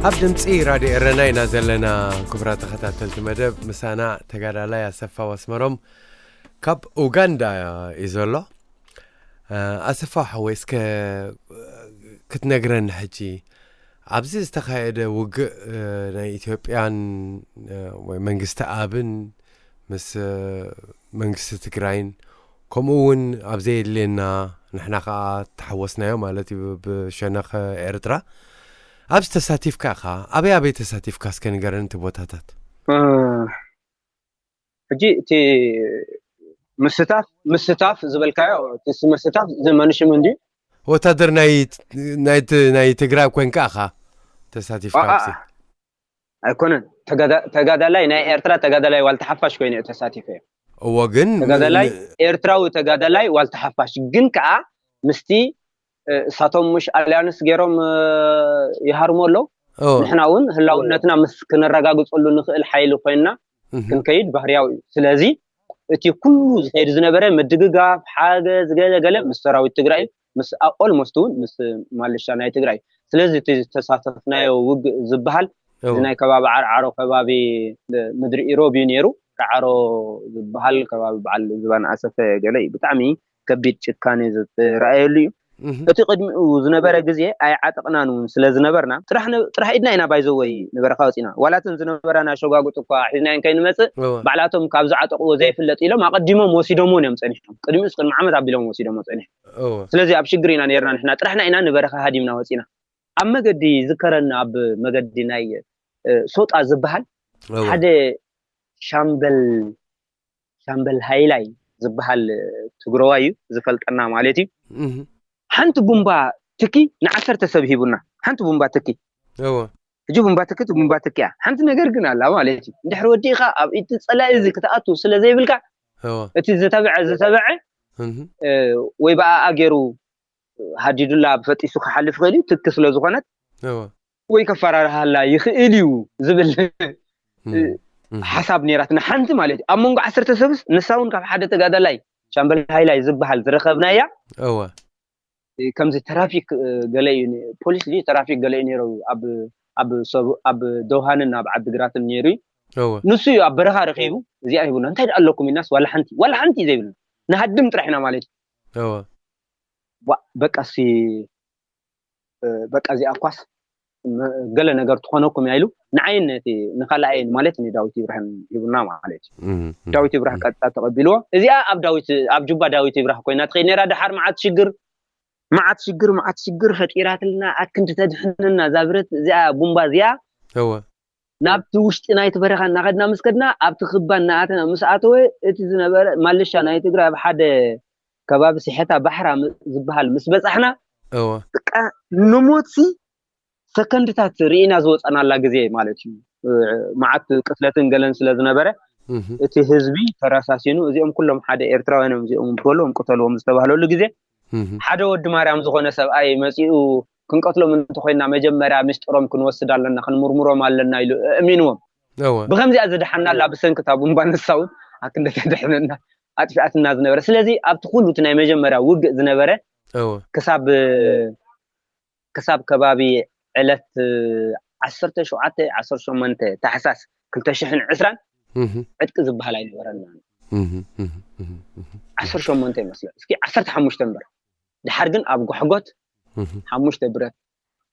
ኣብ ድምፂ ራድዮ ኤረና ኢና ዘለና። ክቡራት ተኸታተልቲ መደብ፣ ምሳና ተጋዳላይ ኣሰፋ ኣስመሮም ካብ ኡጋንዳ እዩ ዘሎ። ኣሰፋ ሓወይ፣ እስከ ክትነግረኒ ሕጂ፣ ኣብዚ ዝተኻየደ ውግእ ናይ ኢትዮጵያን ወይ መንግስቲ ኣብን ምስ መንግስቲ ትግራይን፣ ከምኡ እውን ኣብ ዘየድልየና፣ ንሕና ከዓ ተሓወስናዮ ማለት እዩ ብሸነኸ ኤርትራ። ኣብዚ ተሳቲፍካ ኢኻ? ኣበይ ኣበይ ተሳቲፍካ? እስከ ንገረኒ እቲ ቦታታት። ሕጂ እቲ ምስታፍ ምስታፍ ዝበልካዮ፣ እቲ ምስታፍ ዘመኑ ሽም እንዲ ወታደር ናይ ናይ ናይ ትግራይ ኮንካ ኢኻ ተሳቲፍካ ኣብዚ? ኣይኮነን። ተጋዳላይ ናይ ኤርትራ ተጋዳላይ ዋልታ ሓፋሽ ኮይኑ ተሳቲፈ። እዎ፣ ግን ተጋዳላይ ኤርትራዊ ተጋዳላይ ዋልታ ሓፋሽ ግን ከዓ ምስቲ እሳቶም ምሽ ኣልያንስ ገይሮም ይሃርሙ ኣለዉ። ንሕና እውን ህላውነትና ምስ ክነረጋግፀሉ ንኽእል ሓይሊ ኮይንና ክንከይድ ባህርያዊ እዩ። ስለዚ እቲ ኩሉ ዝኸይድ ዝነበረ ምድግጋፍ፣ ሓገዝ፣ ገለ ገለ ምስ ሰራዊት ትግራይ፣ ምስ ኦልሞስት እውን ምስ ማልሻ ናይ ትግራይ። ስለዚ እቲ ዝተሳተፍናዮ ውግእ ዝበሃል እዚ ናይ ከባቢ ዓርዓሮ ከባቢ ምድሪ ኢሮብ እዩ ነይሩ። ራዕሮ ዝበሃል ከባቢ በዓል ዝባን ኣሰፈ ገለ እዩ። ብጣዕሚ ከቢድ ጭካኔ ዝረኣየሉ እዩ። እቲ ቅድሚኡ ዝነበረ ግዜ ኣይዓጠቕናን እውን ስለ ዝነበርና ጥራሕ ኢድና ኢና ባይዘወይ ንበረኻ ወፂና። ዋላትን ዝነበራ ናይ ሸጓጉጥ እኳ ሒዝናየን ከይንመፅእ ባዕላቶም ካብ ዝዓጠቕዎ ዘይፍለጥ ኢሎም ኣቐዲሞም ወሲዶምዎን እዮም ፀኒሖም። ቅድሚኡስ ቅድሚ ዓመት ኣቢሎም ወሲዶሞ ፀኒሖም። ስለዚ ኣብ ሽግር ኢና ነርና። ንሕና ጥራሕና ኢና ንበረኻ ሃዲምና ወፂና። ኣብ መገዲ ዝከረና ኣብ መገዲ ናይ ሶጣ ዝበሃል ሓደ ሻምበል ሻምበል ሃይላይ ዝበሃል ትግረዋይ እዩ ዝፈልጠና ማለት እዩ። ሓንቲ ቡምባ ትኪ ንዓሰርተ ሰብ ሂቡና። ሓንቲ ቡምባ ትኪ ሕጂ ቡምባ ትኪ ቡምባ ትኪ እያ። ሓንቲ ነገር ግን ኣላ ማለት እዩ። እንድሕር ወዲእኻ ኣብ ኢድ ጸላኢ እዚ ክትኣቱ ስለ ዘይብልካ እቲ ዝተበዐ ዝተበዐ ወይ ብኣኣ ገይሩ ሃዲዱላ ብፈጢሱ ክሓልፍ ይኽእል እዩ። ትኪ ስለ ዝኾነት ወይ ከፈራርሃላ ይኽእል እዩ ዝብል ሓሳብ ነይራትና። ሓንቲ ማለት እዩ ኣብ መንጎ ዓሰርተ ሰብስ ንሳ እውን ካብ ሓደ ተጋዳላይ ሻምበል ሃይላይ ዝበሃል ዝረኸብናያ። እወ። ከምዚ ተራፊክ ገለ እዩ፣ ፖሊስ ድዩ ተራፊክ ገለ እዩ ነይሩ ኣብ ኣብ ሰብ ኣብ ደውሃንን ኣብ ዓዲግራትን ነይሩ እዩ። እወ። ንሱ እዩ ኣብ በረኻ ረኺቡ እዚኣ ሂቡና። እንታይ ደኣ ኣለኩም ኢልናስ ዋላ ሓንቲ ዋላ ሓንቲ ዘይብልና ንሃድም ጥራሕ ኢና ማለት እዩ። እወ። ዋ በቃ ሲ በቃ እዚኣ ኳስ ገለ ነገር ትኾነኩም እያ ኢሉ ንዓይን ነቲ ንኻልኣይን ማለት ንዳዊት ይብርሃን ሂቡና ማለት እዩ። ዳዊት ይብራህ ቀጥታ ተቐቢልዎ። እዚኣ ኣብ ዳዊት ኣብ ጁባ ዳዊት ይብራህ ኮይና ትኸይድ ነይራ። ድሓር መዓት ሽግር መዓት ሽግር መዓት ሽግር ፈጢራትልና ኣክንዲ ተድሕነና እዛ ብረት እዚኣ ቡምባ እዚኣ እወ ናብቲ ውሽጢ ናይቲ በረኻ እናኸድና ምስ ከድና ኣብቲ ክባ እናኣተና ምስ ኣተወ እቲ ዝነበረ ማልሻ ናይ ትግራይ ኣብ ሓደ ከባቢ ሲሐታ ባሕራ ዝበሃል ምስ በፃሕና እወ በቃ ንሞትሲ ሰከንድታት ርኢና ዝወፀናላ ግዜ ማለት እዩ። መዓት ቅትለትን ገለን ስለ ዝነበረ እቲ ህዝቢ ተረሳሲኑ እዚኦም ኩሎም ሓደ ኤርትራውያን እዮም እዚኦም በልዎም ቅተልዎም ዝተባህለሉ ግዜ ሓደ ወዲ ማርያም ዝኾነ ሰብኣይ መፂኡ ክንቀትሎም እንተኮይና መጀመርያ ምስጢሮም ክንወስድ ኣለና ክንምርምሮም ኣለና ኢሉ እእሚንዎም። ብከምዚኣ ዝደሓና ኣላ ብሰንኪ እታ ቡምባ ንሳ እውን ኣክንደ ተድሕነና ኣጥፊኣትና ዝነበረ። ስለዚ ኣብቲ ኩሉ እቲ ናይ መጀመርያ ውግእ ዝነበረ ክሳብ ክሳብ ከባቢ ዕለት ዓሰርተ ሸውዓተ ዓሰርተ ሸሞንተ ታሕሳስ ክልተ ሽሕን ዕስራን ዕጥቂ ዝበሃል ኣይነበረና። ዓሰርተ ሸሞንተ ይመስለ እስኪ ዓሰርተ ሓሙሽተ እምበር ድሓር ግን ኣብ ጓሕጎት ሓሙሽተ ብረት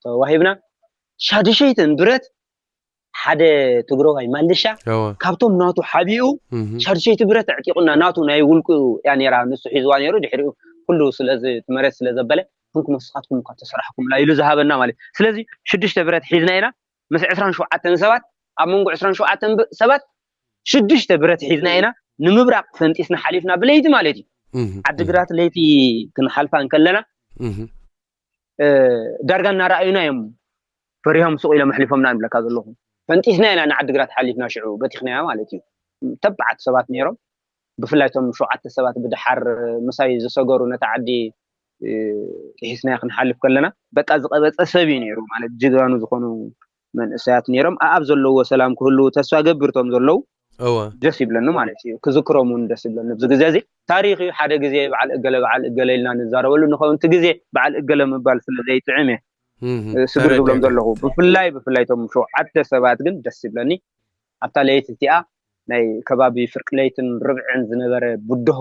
ተዋሂብና ሻድሸይተን ብረት ሓደ ትግረዋይ ማልሻ ካብቶም ናቱ ሓቢኡ ሻድሸይቲ ብረት ኣዕጢቑና ናቱ ናይ ውልቁ እያ ነራ ንሱ ሒዝዋ ነሩ ድሕሪኡ ኩሉ ስለዚ መሬት ስለ ዘበለ ክንኩም ስኻትኩም ካብ ተሰራሕኩምላ ኢሉ ዝሃበና ማለት ስለዚ ሽዱሽተ ብረት ሒዝና ኢና ምስ ዕስራን ሸውዓተን ሰባት ኣብ መንጎ ዕስራን ሸውዓተን ሰባት ሽዱሽተ ብረት ሒዝና ኢና ንምብራቕ ፈንጢስና ሓሊፍና ብለይቲ ማለት እዩ ዓድግራት ለይቲ ክንሓልፋ እንከለና ዳርጋ እናረኣዩና እዮም ፈሪሆም ስቕ ኢሎም ኣሕሊፎምና ይብለካ ዘለኹ ፈንጢስና ኢና ንዓድግራት ሓሊፍና ሽዑ በቲኽናያ ማለት እዩ ተባዓት ሰባት ነይሮም ብፍላይ ቶም ሸውዓተ ሰባት ብድሓር ምሳይ ዝሰገሩ ነታ ዓዲ ጥሒስናያ ክንሓልፍ ከለና በቃ ዝቐበፀ ሰብ እዩ ነይሩ ማለት ጅጋኑ ዝኾኑ መንእሰያት ነይሮም ኣብ ዘለዎ ሰላም ክህልው ተስፋ ገብር ቶም ዘለዉ እወ ደስ ይብለኒ ማለት እዩ ክዝክሮም እውን ደስ ይብለኒ ኣብዚ ግዜ እዚ ታሪክ እዩ ሓደ ግዜ በዓል እገለ በዓል እገለ ኢልና ንዛረበሉ ንኸውን እቲ ግዜ በዓል እገለ ምባል ስለ ዘይጥዕም እየ ስግር ዝብሎም ዘለኹ። ብፍላይ ብፍላይ እቶም ሸውዓተ ሰባት ግን ደስ ይብለኒ። ኣብታ ለይቲ እቲኣ ናይ ከባቢ ፍርቂ ለይትን ርብዕን ዝነበረ ብድሆ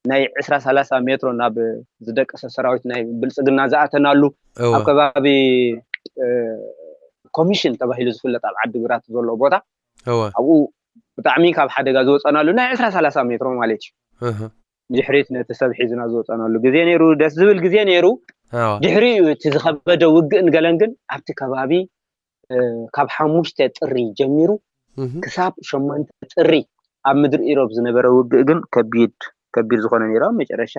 ናይ ዕስራ ሰላሳ ሜትሮ ናብ ዝደቀሰ ሰራዊት ናይ ብልፅግና ዝኣተናሉ ኣብ ከባቢ ኮሚሽን ተባሂሉ ዝፍለጥ ኣብ ዓዲ ግራት ዘሎ ቦታ ኣብኡ ብጣዕሚ ካብ ሓደጋ ዝወፀናሉ ናይ ዕስራ ሰላሳ ሜትሮ ማለት እዩ። ድሕሪት ነቲ ሰብ ሒዝና ዝወፀናሉ ግዜ ነይሩ። ደስ ዝብል ግዜ ነይሩ። ድሕሪኡ እቲ ዝኸበደ ውግእን ገለን ግን ኣብቲ ከባቢ ካብ ሓሙሽተ ጥሪ ጀሚሩ ክሳብ ሸሞንተ ጥሪ ኣብ ምድሪ ኢሮብ ዝነበረ ውግእ ግን ከቢድ ከቢድ ዝኾነ ነይሩ። ኣብ መጨረሻ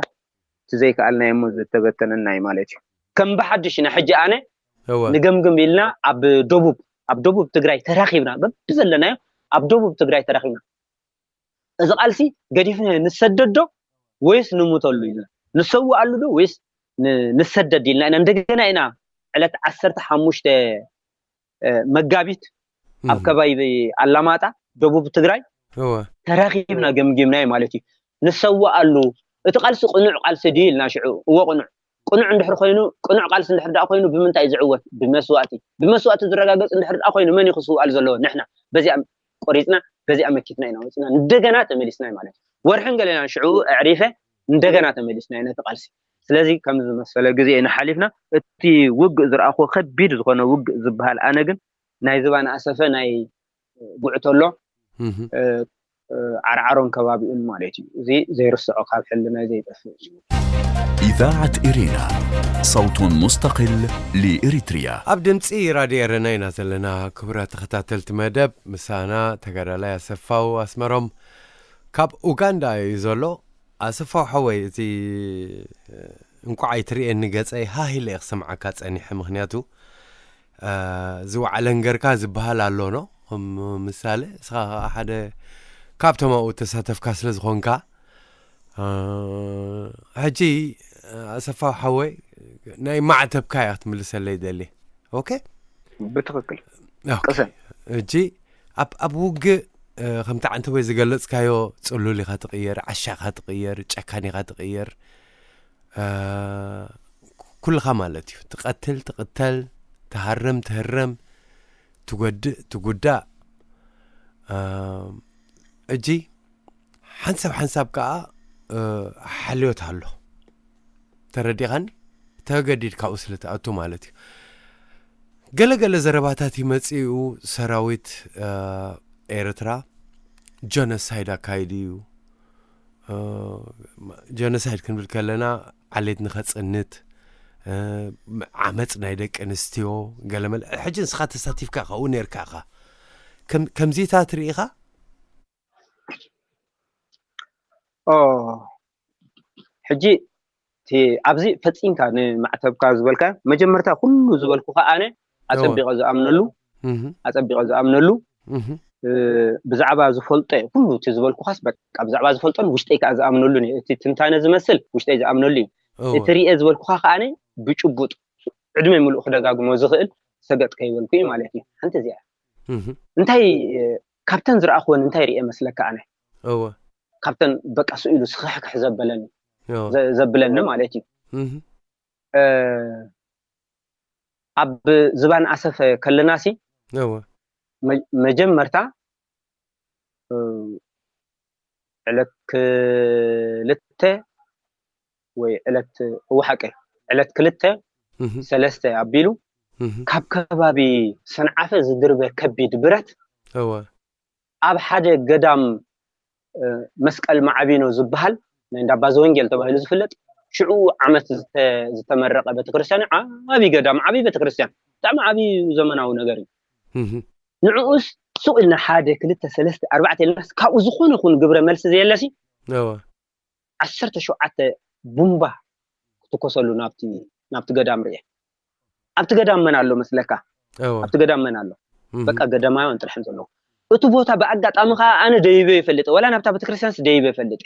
እቲ ዘይከኣልናዮ እሞ ዝተበተነና እዩ ማለት እዩ። ከም ብሓድሽ ኢና ሕጂ ኣነ ንገምግም ኢልና ኣብ ደቡብ ኣብ ደቡብ ትግራይ ተራኺብና በብዘለናዮ ኣብ ደቡብ ትግራይ ተራኺብና እዚ ቃልሲ ገዲፍና ንሰደዶ ወይስ ንሙተሉ ኢልና ንሰውኣሉ ዶ ወይስ ንሰደድ ኢልና ኢና እንደገና ኢና ዕለት ዓሰርተ ሓሙሽተ መጋቢት ኣብ ከባቢ ኣላማጣ ደቡብ ትግራይ ተራኺብና ገምጊምና ማለት እዩ። ንሰውኣሉ እቲ ቃልሲ ቅኑዕ ቃልሲ ድዩ ኢልና ሽዑ እወ ቅኑዕ ቅኑዕ እንድሕር ኮይኑ ቅኑዕ ቃልሲ እንድሕር ደኣ ኮይኑ ብምንታይ እዩ ዝዕወት? ብመስዋእቲ። ብመስዋእቲ ዝረጋገፅ እንድሕር ደኣ ኮይኑ መን እዩ ክስውኣል ዘለዎ? ንሕና በዚኣ ቆሪፅና በዚኣ መኪትና ኢና ወፂና እንደገና ተመሊስና ማለት እዩ። ወርሕን ገለናን ሽዑ ኣዕሪፈ እንደገና ተመሊስና ነቲ ቃልሲ። ስለዚ ከም ዝመሰለ ግዜ ኢና ሓሊፍና። እቲ ውግእ ዝረኣኹዎ ከቢድ ዝኾነ ውግእ ዝበሃል ኣነ ግን ናይ ዝባን ኣሰፈ ናይ ጉዕተሎ ዓርዓሮን ከባቢኡን ማለት እዩ። እዚ ዘይርስዖ ካብ ሕልናይ ዘይጠፍእ እዩ። إذاعة إرينا، صوت مستقل لإريتريا. ኣብ ድምፂ ራድዮ ኤረና ኢና ዘለና። ክቡራት ተኸታተልቲ መደብ ምሳና ተጋዳላይ ኣሰፋው ኣስመሮም ካብ ኡጋንዳ እዩ ዘሎ። ኣሰፋው ሓወይ እቲ እንቋዕ ኣይትርእየኒ ገፀይ ሃህ ኢለ እየ ክሰምዓካ ፀኒሐ ምክንያቱ ዝወዓለ እንገርካ ዝበሃል ኣሎ ኖ ከም ምሳሌ እስኻ ከዓ ሓደ ካብቶም ኣብኡ ተሳተፍካ ስለ ዝኾንካ ሕጂ ኣሰፋው ሓወይ ናይ ማዕተብካ እያ ክትምልሰለይ ደሊ ኦኬ ብትኽክል ሕጂ ኣብ ኣብ ውግእ ከምቲ ዓንተቦይ ዝገለፅካዮ ፅሉል ኢኻ ትቕየር ዓሻ ኢኻ ትቕየር ጨካን ኢኻ ትቕየር ኩልኻ ማለት እዩ ትቐትል ትቕተል ትሃርም ትህረም ትጎድእ ትጉዳእ እጂ ሓንሳብ ሓንሳብ ከዓ ሓልዮት ኣሎ ተረዲኻኒ ተገዲድ ካብኡ ስለ ትኣቱ ማለት እዩ ገለገለ ዘረባታት ይመፅኡ ሰራዊት ኤርትራ ጀኖሳይድ ኣካይዱ እዩ ጀኖሳይድ ክንብል ከለና ዓሌት ንኸፅንት ዓመፅ ናይ ደቂ ኣንስትዮ ገለመለ ሕጂ ንስኻ ተሳቲፍካ ካብኡ ነርካ ኢኻ ከምዚታት ርኢኻ ሕጂ ኣብዚ ፈፂምካ ንማዕተብካ ዝበልካ መጀመርታ ኩሉ ዝበልኩ ከዓነ ኣፀቢቐ ዝኣምነሉ ኣፀቢቐ ዝኣምነሉ ብዛዕባ ዝፈልጦ ኩሉ እቲ ዝበልኩኻስ በቃ ብዛዕባ ዝፈልጦን ውሽጠይ ከዓ ዝኣምነሉ እዩ እቲ ትንታነ ዝመስል ውሽጠይ ዝኣምነሉ እዩ እቲ ርኤ ዝበልኩኻ ከዓነ ብጭቡጥ ዕድመ ምሉእ ክደጋግሞ ዝኽእል ሰገጥ ከይበልኩ እዩ ማለት እዩ ሓንቲ እዚኣ እንታይ ካብተን ዝረኣኽወን እንታይ ርኤ መስለካ ኣነ እወ ካብተን በቃ ስኢሉ ስኽሕክሕ ዘበለኒ እወ ዘ- ዘብለኒ ማለት እዩ እህ፣ እ፣ ኣብ ዝባን ኣሰፈ ከለናሲ እወ መ- መጀመርታ እ፣ ዕለት ክልተ ወይ ዕለት እወ ሓቀ ዕለት ክልተ እህ፣ ሰለስተ ኣቢሉ እህ፣ ካብ ከባቢ ሰንዓፈ ዝድርበ ከቢድ ብረት እወ ኣብ ሓደ ገዳም መስቀል ማዕቢኖ ዝበሃል ናይ እንዳባ ዘወንጌል ተባሂሉ ዝፍለጥ ሽዑ ዓመት ዝተመረቀ ቤተክርስትያን ዓብይ ገዳም ዓብይ ቤተክርስትያን ብጣዕሚ ዓብይ ዘመናዊ ነገር እዩ ንዕኡስ ሱቅ ኢልና ሓደ ክልተ ሰለስተ ኣርባዕተ ኢልናስ ካብኡ ዝኾነ ኹን ግብረ መልሲ ዘየለሲ ዓሰርተ ሸውዓተ ቡምባ ክትኮሰሉ ናብቲ ናብቲ ገዳም ርኤ ኣብቲ ገዳም መን ኣሎ መስለካ ኣብቲ ገዳም መን ኣሎ በቃ ገዳማውያን ጥራሕ እዮም ዘለዉ እቲ ቦታ ብኣጋጣሚ ከዓ ኣነ ደይበ ይፈልጥ ወላ ናብታ ቤተክርስትያንስ ደይበ ይፈልጥ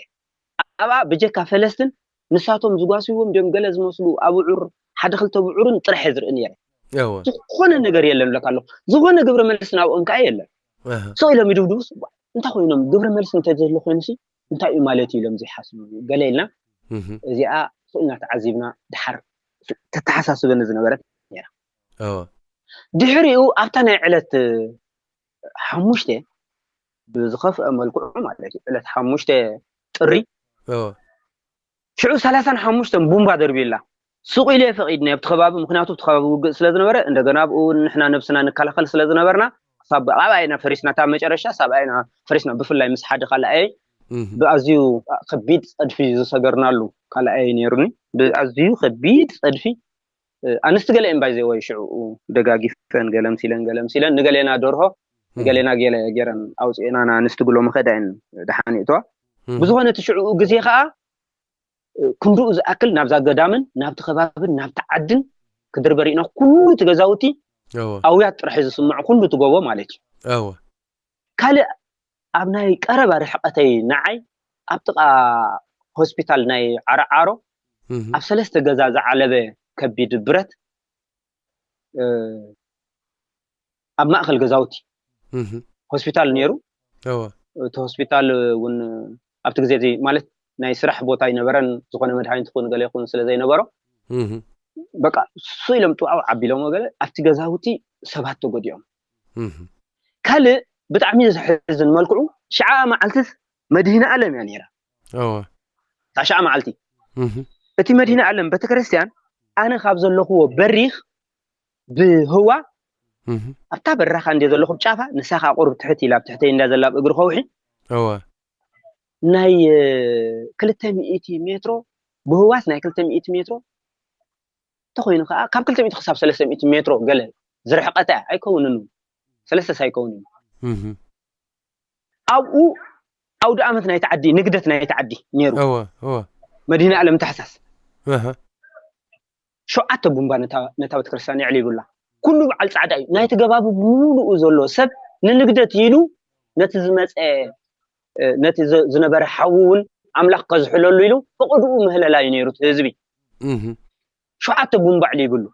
ኣብኣ ብጀካ ፈለስትን ንሳቶም ዝጓስዎም ድዮም ገለ ዝመስሉ ኣቡዑር ሓደ ክልተ ብዑርን ጥራሕ እየ ዝርኢ ነይረ ዝኾነ ነገር የለን ብለካ ኣለኹ ዝኾነ ግብረ መልሲ ናብኦም ከዓ የለን ሰው ኢሎም ይድብድቡስ እንታይ ኮይኖም ግብረ መልሲ እንተዘሎ ኮይኑሲ እንታይ እዩ ማለት እዩ ኢሎም ዘይሓስቡ ገለ ኢልና እዚኣ ስእልና ተዓዚብና ድሓር ተተሓሳስበኒ ዝነበረት ነራ እወ ድሕሪኡ ኣብታ ናይ ዕለት ሓሙሽተ ብዝኸፍአ መልክዑ ማለት እዩ ዕለት ሓሙሽተ ጥሪ እወ ሽዑ ሰላሳን ሓሙሽተን ቡምባ ደርብዩላ። ሱቕ ኢለ ፈቒድኒ ኣብቲ ከባቢ፣ ምክንያቱ ኣብቲ ከባቢ ውግእ ስለ ዝነበረ፣ እንደገና ኣብኡ ንሕና ነብስና ንከላኸል ስለ ዝነበርና፣ ክሳብ ኣብኣ ኢና ፈሪስና፣ እታ መጨረሻ ሳብ ኣይና ፈሪስና። ብፍላይ ምስ ሓደ ካልኣየይ እህ ብኣዝዩ ከቢድ ጸድፊ ዝሰገርናሉ ካልኣየይ ነይሩኒ። ብኣዝዩ ከቢድ ጸድፊ፣ እ፣ ኣንስቲ ገለ እየን ባይ ዘ ወይ ሽዑ ደጋጊፈን ገለምሲለን ገለምሲለን ንገሌና ደርሆ ንገሌና ገለ ገይረን ኣውፅኤና ንኣንስቲ ግሎ መኸዳ እየን ደሓን ይእተዋ። እህ ብዝኾነ እቲ ሽዑኡ ግዜ ከዓ ክንድኡ ዝኣክል ናብዛ ገዳምን ናብቲ ከባብን ናብቲ ዓድን ክድርበ ርኢና። ኩሉ እቲ ገዛውቲ እወ ኣውያት ጥራሕ እዩ ዝስምዖ፣ ኩሉ እቲ ጎቦ ማለት እዩ። እወ ካልእ ኣብ ናይ ቀረባ ርሕቀተይ ንዓይ ኣብ ጥቓ ሆስፒታል ናይ ዓረዓሮ እህ ኣብ ሰለስተ ገዛ ዝዓለበ ከቢድ ብረት፣ እ፣ ኣብ ማእኸል ገዛውቲ እህ ሆስፒታል ነይሩ። እወ እቲ ሆስፒታል እውን ኣብቲ ግዜ እዚ ማለት ናይ ስራሕ ቦታ ኣይነበረን፣ ዝኾነ መድሃኒት ይኹን ገለ ይኹን ስለ ዘይነበሮ እህ በቃ እሱ ኢሎም ጥዋው ዓቢሎም ገለ ኣብቲ ገዛውቲ ሰባት ተጎዲኦም። እህ ካልእ ብጣዕሚ ዘሕዝን መልክዑ ሽዓ መዓልትስ መድህነ ኣለም እያ ነይራ። እወ እታ ሽዓ መዓልቲ እህ እቲ መድህነ ኣለም ቤተክርስትያን ኣነ ካብ ዘለኹዎ በሪኽ ብህዋ እህ ኣብታ በራኻ እንደ ዘለኹ ጫፋ ንሳ ከዓ ቁሩብ ትሕት ኢላ ኣብ ትሕተይ እንዳ ዘላ ኣብ እግሪ ከውሒ እወ ናይ እ፣ ክልተ ሚእቲ ሜትሮ ብህዋስ ናይ ክልተ ሚእቲ ሜትሮ እንተኾይኑ ከዓ ካብ ክልተ ሚእቲ ክሳብ ሰለስተ ሚእቲ ሜትሮ ገለ ዝርሕቀተ ኣይከውንን። ሰለስተስ ኣይከውንን። እህ ኣብኡ ኣውደ ኣመት ናይ ተዓዲ ንግደት ናይ ተዓዲ ነይሩ። እወ እወ መድህነ ኣለም ታሕሳስ እህ ሸውዓተ ቡምባ ነታ ነታ ቤተክርስትያን የዕሊቡላ። ኩሉ በዓል ጻዕዳ እዩ። ናይቲ ገባቢ ብምሉኡ ዘሎ ሰብ ንንግደት ኢሉ ነቲ ዝመጸ እ፣ ነቲ ዝ- ዝነበረ ሓዊ እውን ኣምላኽ ከዝሕለሉ ኢሉ ፈቐድኡ ምህለላ እዩ ነይሩ እቲ ህዝቢ። እህ ሸውዓተ ቡምባ ኣዕሊቡሉ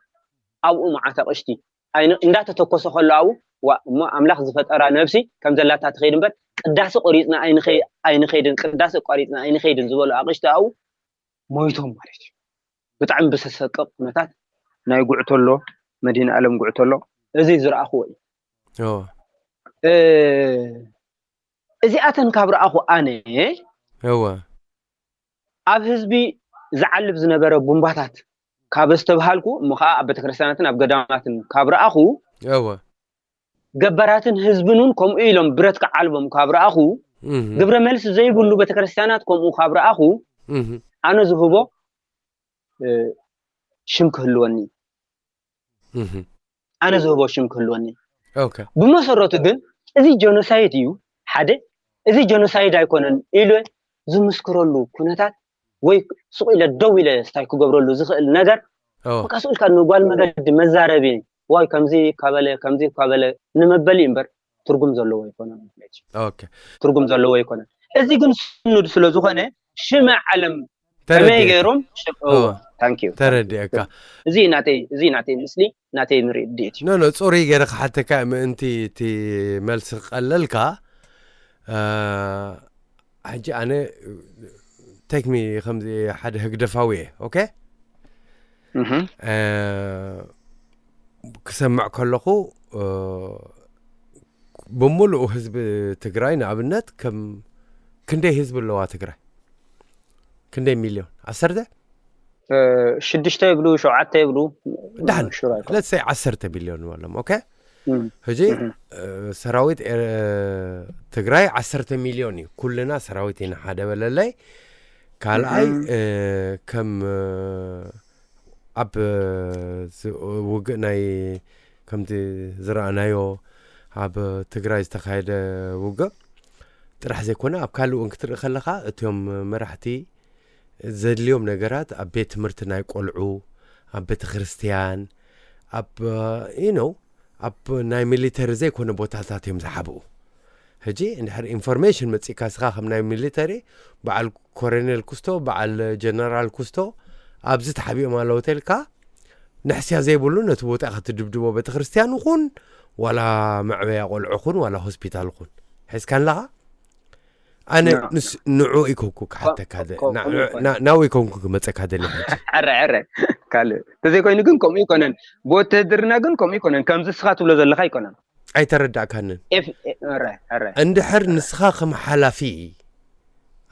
ኣብኡ መዓት ኣቕሽቲ ኣይነ- እንዳተተኮሰ ከሎ ኣብኡ ዋ እሞ ኣምላኽ ዝፈጠራ ነብሲ ከም ዘላታ ትኸይድ እምበር ቅዳሴ ቆሪፅና ኣይንኸይ- ኣይንኸይድን ቅዳሴ ቆሪፅና ኣይንኸይድን ዝበሉ ኣቕሽቲ ኣብኡ ሞይቶም ማለት እዩ። ብጣዕሚ ብሰሰቅቕ ኩነታት ናይ ጉዕተሎ መድህን ኣለም ጉዕተሎ እዚ ዝረኣኽዎ እዩ። እወ እ፣ እዚኣተን ካብ ረኣኹ ኣነ እወ ኣብ ህዝቢ ዝዓልብ ዝነበረ ቡምባታት ካብ ኣስተብሃልኩ እሞ ከዓ ኣብ ቤተክርስትያናትን ኣብ ገዳማትን ካብ ረኣኹ እወ ገበራትን ህዝብን እውን ከምኡ ኢሎም ብረት ክዓልቦም ካብ ረኣኹ እህ ግብረ መልሲ ዘይብሉ ቤተክርስትያናት ከምኡ ካብ ረኣኹ እህ ኣነ ዝህቦ እ፣ ሽም ክህልወኒ እህ ኣነ ዝህቦ ሽም ክህልወኒ። ኦኬ ብመሰረቱ ግን እዚ ጀኖሳይድ እዩ ሓደ፣ እዚ ጀኖሳይድ ኣይኮነን ኢሉ ዝምስክረሉ ኩነታት ወይ ሱቕ ኢለ ደው ኢለ ስታይ ክገብረሉ ዝኽእል ነገር ኦ በቃ ሱቕ ኢልካ ንጓል መገዲ መዛረቢ ዋይ ከምዚ ካበለ ከምዚ ካበለ ንመበሊ እምበር ትርጉም ዘለዎ ኣይኮነን ማለት እዩ። ኦኬ ትርጉም ዘለዎ ኣይኮነን። እዚ ግን ስኑድ ስለ ዝኾነ ሽመ ዓለም ከመይ ተረዲኤካ ገይሮም ኦ ታንክ ዩ ተረዲኤካ እዚ ናተይ እዚ ናተይ ምስሊ ናተይ ምርኢት ድእት እዩ። ኖ ኖ ጽሩይ ገይረ ክሓተካ ምእንቲ እቲ መልሲ ክቀለልካ እ፣ ሕጂ ኣነ ቴክሚ ከምዚ ሓደ ህግደፋዊ እየ ኦኬ እህ እ፣ ክሰምዕ ከለኹ እ፣ ብምሉኡ ህዝቢ ትግራይ ንኣብነት ከም ክንደይ ህዝቢ ኣለዋ ትግራይ? ክንደይ ሚልዮን? ዓሰርተ? እ፣ ሽዱሽተ ይብሉ ሸውዓተ ይብሉ ደሓን ሹር ኣይኮን ለትሰይ ዓሰርተ ሚልዮን በሎም ኦኬ እም፣ ሕጂ እም፣ እ፣ ሰራዊት ኤረ- ትግራይ ዓሰርተ ሚልዮን እዩ ኩልና ሰራዊት ኢና ሓደ በለለይ ካልኣይ እም፣ እ፣ ከም እ፣ ኣብ እ፣ ዝ- ውግእ ናይ ከምቲ ዝረኣናዮ ኣብ ትግራይ ዝተካየደ ውግእ ጥራሕ ዘይኮነ ኣብ ካልእ እውን ክትርኢ ከለካ እቶም መራሕቲ ዘድልዮም ነገራት ኣብ ቤት ትምህርቲ ናይ ቆልዑ ኣብ ቤተ ክርስትያን ኣብ you know ኣብ ናይ ሚሊተሪ ዘይኮነ ቦታታት እዮም ዝሓብኡ ሕጂ እንድሕር ኢንፎርሜሽን መፂእካ ስኻ ከም ናይ ሚሊተሪ በዓል ኮረኔል ኩስቶ በዓል ጀነራል ኩስቶ ኣብዚ ተሓቢኦም ኣለዉ ተልካ ንሕስያ ዘይብሉ ነቲ ቦታ ክትድብድቦ ቤተ ክርስትያን ይኹን ዋላ መዕበያ ቆልዑ ኹን ዋላ ሆስፒታል ኹን ሒዝካ ኣለኻ ኣነ ንስ ንዑ ይኮንኩ ክሓተካ ደ- ና- ና- ናው ይኮንኩ ክመፀካ ደሊ ሕጂ። ሕረ ሕረ ካልእ ተዘይኮይኑ ግን ከምኡ ይኮነን። ብወተህድርና ግን ከምኡ ይኮነን። ከምዚ ስኻ ትብሎ ዘለካ ይኮነን። ኣይተረዳእካንን። ኤፍ- ኤ- ሕረ ሕረ እንድሕር ንስኻ ከም ሓላፊ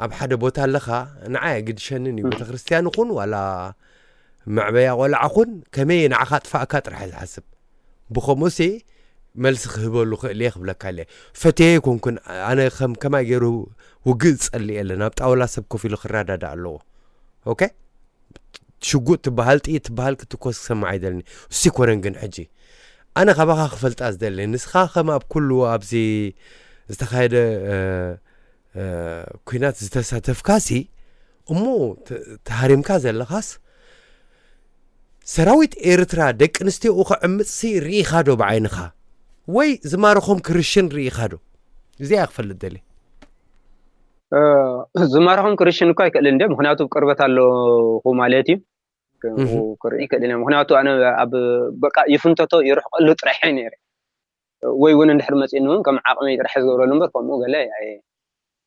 ኣብ ሓደ ቦታ ኣለኻ፣ ንዓይ ኣይግድሸንን እዩ። ቤተክርስትያን ይኹን ዋላ መዕበያ ቆልዓ ኹን፣ ከመይ ንዓኻ ጥፋእካ ጥራሕ እየ ዝሓስብ። ብኸምኡሲ መልሲ ክህበሉ ክእል እየ ክብለካ እለ። ፈትየ ኣይኮንኩን ኣነ ከም ከማይ ገይሩ ውግእ ዝጸልእ የለን። ኣብ ጣውላ ሰብ ኮፍ ኢሉ ክረዳዳእ ኣለዎ። ኦኬ፣ ሽጉጥ ትበሃል ጥይት ትበሃል ክትኮስ ክሰማዕ ኣይደልኒ። እሱ ይኮነን ግን ሕጂ ኣነ ካባኻ ክፈልጣ ዝደሊ፣ ንስኻ ከም ኣብ ኩሉ ኣብዚ ዝተኻየደ እ፣ እ፣ ኩናት ዝተሳተፍካሲ እሞ ተ- ተሃሪምካ ዘለኻስ ሰራዊት ኤርትራ ደቂ ኣንስትዮኡ ክዕምፅሲ ርኢኻ ዶ ብዓይንኻ? ወይ ዝማረኾም ክርሽን ርኢኻ ዶ? እዚኣ ክፈልጥ ደሊ። እ፣ ዝማረኾም ክርሽን እኳ ኣይክእልን እንደ ምክንያቱ ቅርበት ኣለኹ ማለት እዩ። ክ- እህ። ክርኢ ይክእል ኢና። ምክንያቱ ኣነ ኣብ በቃ ይፍንተቶ ይርሕቀሉ ጥራሕ እየ ነይረ። ወይ እውን እንድሕር መፂኡኒ እውን ከም ዓቕመይ ጥራሕ ዝገብረሉ እምበር ከምኡ ገለ ኣየ-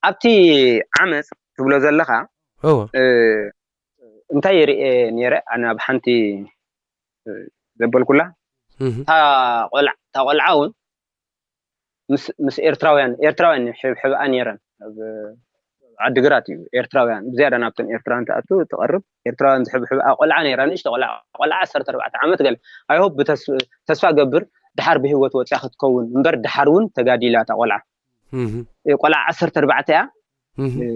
ኣብቲ ዓመፅ ትብሎ ዘለኻ እወ። እ፣ እንታይ ይርኤ ነይረ? ኣነ ኣብ ሓንቲ እ፣ ዘበልኩላ እህ። እታ ቆልዓ እታ ቆልዓ እውን ምስ ምስ ኤርትራውያን ኤርትራውያን ሕብሕብኣ ነይረን ኣብ ዓዲግራት እዩ። ኤርትራውያን ብዝያዳ ናብተን ኤርትራውያን ትኣቱ ትቐርብ ኤርትራውያን ዝሕብሕብኣ ቆልዓ ነይራ። ንእሽቶ ቆልዓ ቆልዓ ዓሰርተ ኣርባዕተ ዓመት ገለ ኣይሆፕ ተስፋ ገብር ድሓር ብህይወት ወፅያ ክትከውን እምበር ድሓር እውን ተጋዲላ እታ ቆልዓ። እህ። እ፣ ቆልዓ ዓሰርተ ኣርባዕተ እያ። እህ። እ፣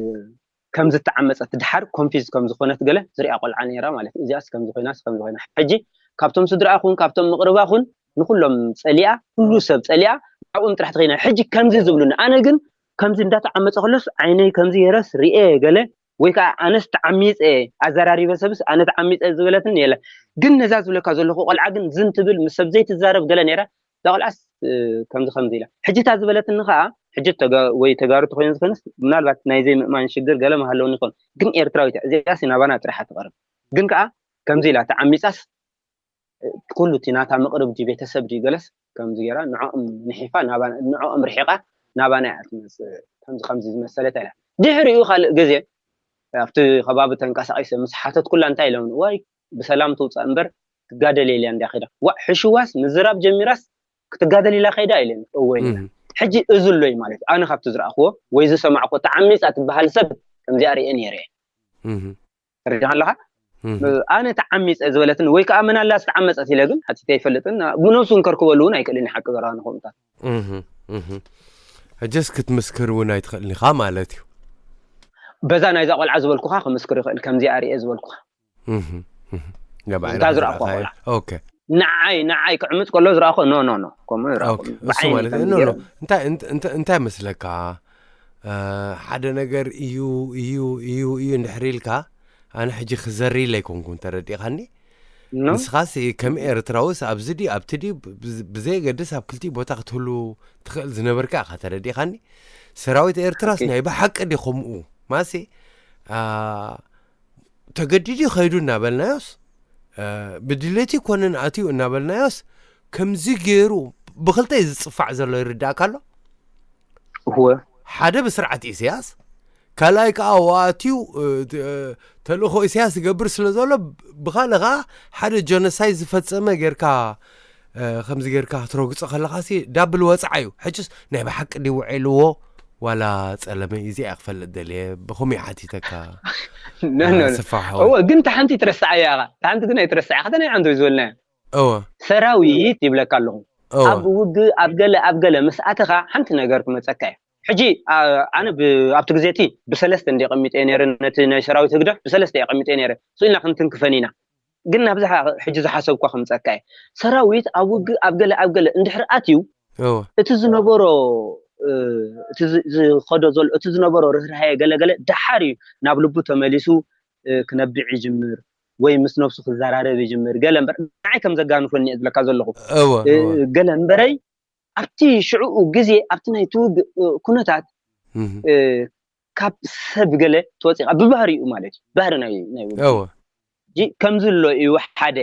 ከም ዝተዓመፀት ድሓር ኮንፊዝ ከም ዝኾነት ገለ ዝሪኣ ቆልዓ ነይራ ማለት እዩ። እዚኣስ ከምዚ ኮይናስ ከምዚ ኮይና ሕጂ ካብቶም ስድራኣ ኹን ካብቶም ምቕርባ ኹን ንኩሎም ፀሊኣ ኩሉ ሰብ ፀሊኣ ኣብኦም ጥራሕ ተኸይና ሕጂ ከምዚ ዝብሉኒ ኣነ ግን ከምዚ እንዳተዓመፀ ከሎስ ዓይነይ ከምዚ የረስ ርኤ ገለ ወይ ከዓ ኣነስ ተዓሚፀ ኣዘራሪበ ሰብስ ኣነ ተዓሚፀ ዝበለትን የለ ግን ነዛ ዝብለካ ዘለኹ ቆልዓ ግን ዝን ትብል ምስ ሰብ ዘይትዛረብ ገለ ነይራ እዛ ቆልዓስ እ፣ ከምዚ ከምዚ ኢላ ሕጂ እታ ዝበለትኒ ከዓ ሕጂ ተጋ- ወይ ተጋሩ ተኮይኑ ዝኮንስ ምናልባት ናይ ዘይምእማን ሽግር ገለ መሃለውን ይኮን ግን ኤርትራዊት እያ እዚኣስ ናባና ጥራሕ ትቐርብ ግን ከዓ ከምዚ ኢላ ተዓሚፃስ እ፣ ኩሉ እቲ ናታ ምቅርብ ድዩ ቤተሰብ ድዩ ገለስ ከምዚ ገይራ ንዕኦም ንሒፋ ናባ- ንዕኦም ርሒቃ ናባና እያ ትመፅእ ከምዚ ከምዚ ዝመሰለት ኢላ ድሕሪኡ ካልእ ግዜ ኣብቲ ከባቢ ተንቀሳቂሰ ምስ ሓተት ኩላ እንታይ ኢሎም ዋይ ብሰላም ትውፃእ እምበር ትጋደል ኢልያ እንዳ ኸዳ ዋዕ ሕሽዋስ ምዝራብ ጀሚራስ ክትጋደል ኢላ ከይዳ ኢለን እወ ኢለ ሕጂ እዚ ኣሎይ ማለት እዩ ኣነ ካብቲ ዝረኣኽዎ ወይ ዝሰማዕኮ ተዓሚፃ ትበሃል ሰብ ከምዚኣ ርኤ ነይረ እየ ተረዲኻ ኣለኻ ኣነ ተዓሚፀ ዝበለትን ወይ ከዓ መን ኣላ ዝተዓመፀት ኢለ ግን ሓቲተ ኣይፈልጥን ብነብሱ እንከርክበሉ እውን ኣይክእልን ሓቂ ዘረባ ንኸምታት ሕጀስ ክትምስክር እውን ኣይትኽእልን ኢኻ ማለት እዩ በዛ ናይዛ ቆልዓ ዝበልኩኻ ክምስክር ይኽእል ከምዚኣ ርኤ ዝበልኩኻ እንታይ ዝረኣኹ ንዓይ ንዓይ ክዕምፅ ከሎ ዝረኣኹ ኖ ኖ ኖ ከምኡ እንታይ መስለካ ሓደ ነገር እዩ እዩ እዩ እዩ እንድሕር ኢልካ ኣነ ሕጂ ክዘሪ ኢለ ኣይኮንኩን ተረዲእካኒ ንስኻስ ከም ኤርትራውስ ኣብዚ ድዩ ኣብቲ ድዩ ብዘየገድስ ኣብ ክልቲኡ ቦታ ክትህሉ ትኽእል ዝነበርካ ኢኻ ተረዲእካኒ ሰራዊት ኤርትራስ ናይ ብሓቂ ድዩ ከምኡ ማሲ ተገዲዱ ከይዱ እናበልናዮስ ብድሌት ይኮንን ኣትዩ እናበልናዮስ ከምዚ ገይሩ ብክልተ እዩ ዝፅፋዕ ዘሎ ይርዳእካ ኣሎ እወ ሓደ ብስርዓት ኢሳያስ ካልኣይ ከዓ ዋኣትዩ ተልእኮ ኢሳያስ ዝገብር ስለ ዘሎ ብካልእ ከዓ ሓደ ጀኖሳይድ ዝፈፀመ ጌርካ ከምዚ ጌርካ ክትረግፆ ከለካ ሲ ዳብል ወፅዓ እዩ ሕጅስ ናይ ብሓቂ ድዩ ውዒልዎ ዋላ ፀለመ እዩ እዚኣ ክፈልጥ ደልየ ብኸመይ ሓቲተካ ስፋሕ እወ ግን ተሓንቲ ትረስዓ እያ ኢኻ ተሓንቲ ግን ኣይትረስዓ ከተ ናይ ዓንዶ ዝበልና እወ ሰራዊት ይብለካ ኣለኹ ኣብ ውግእ ኣብ ገለ ኣብ ገለ ምስ ኣተኻ ሓንቲ ነገር ክመፀካ እዩ ሕጂ ኣነ ኣብቲ ግዜ እቲ ብሰለስተ እንደ ቀሚጠ ነረ ነቲ ናይ ሰራዊት ህግደፍ ብሰለስተ እየ ቀሚጠ ነረ ስኢልና ክንትንክፈን ኢና ግን ናብዚ ሕጂ ዝሓሰብኳ ክምፀካ እየ ሰራዊት ኣብ ውግእ ኣብ ገለ ኣብ ገለ እንድሕር ኣትዩ እቲ ዝነበሮ እቲ ዝኸዶ ዘሎ እቲ ዝነበሮ ርህራሃየ ገለገለ ደሓር እዩ ናብ ልቡ ተመሊሱ ክነብዕ ይጅምር ወይ ምስ ነብሱ ክዘራረብ ይጅምር ገለ እምበር ንዓይ ከም ዘጋንፈኒ እየ ዝብለካ ዘለኹ ገለ እምበረይ ኣብቲ ሽዕኡ ግዜ ኣብቲ ናይ ትውግእ ኩነታት ካብ ሰብ ገለ ትወፂኻ ብባህሪኡ ማለት እዩ ባህሪ ናይ ናይ ውግእ ከምዚ ኣሎ እዩ ሓደ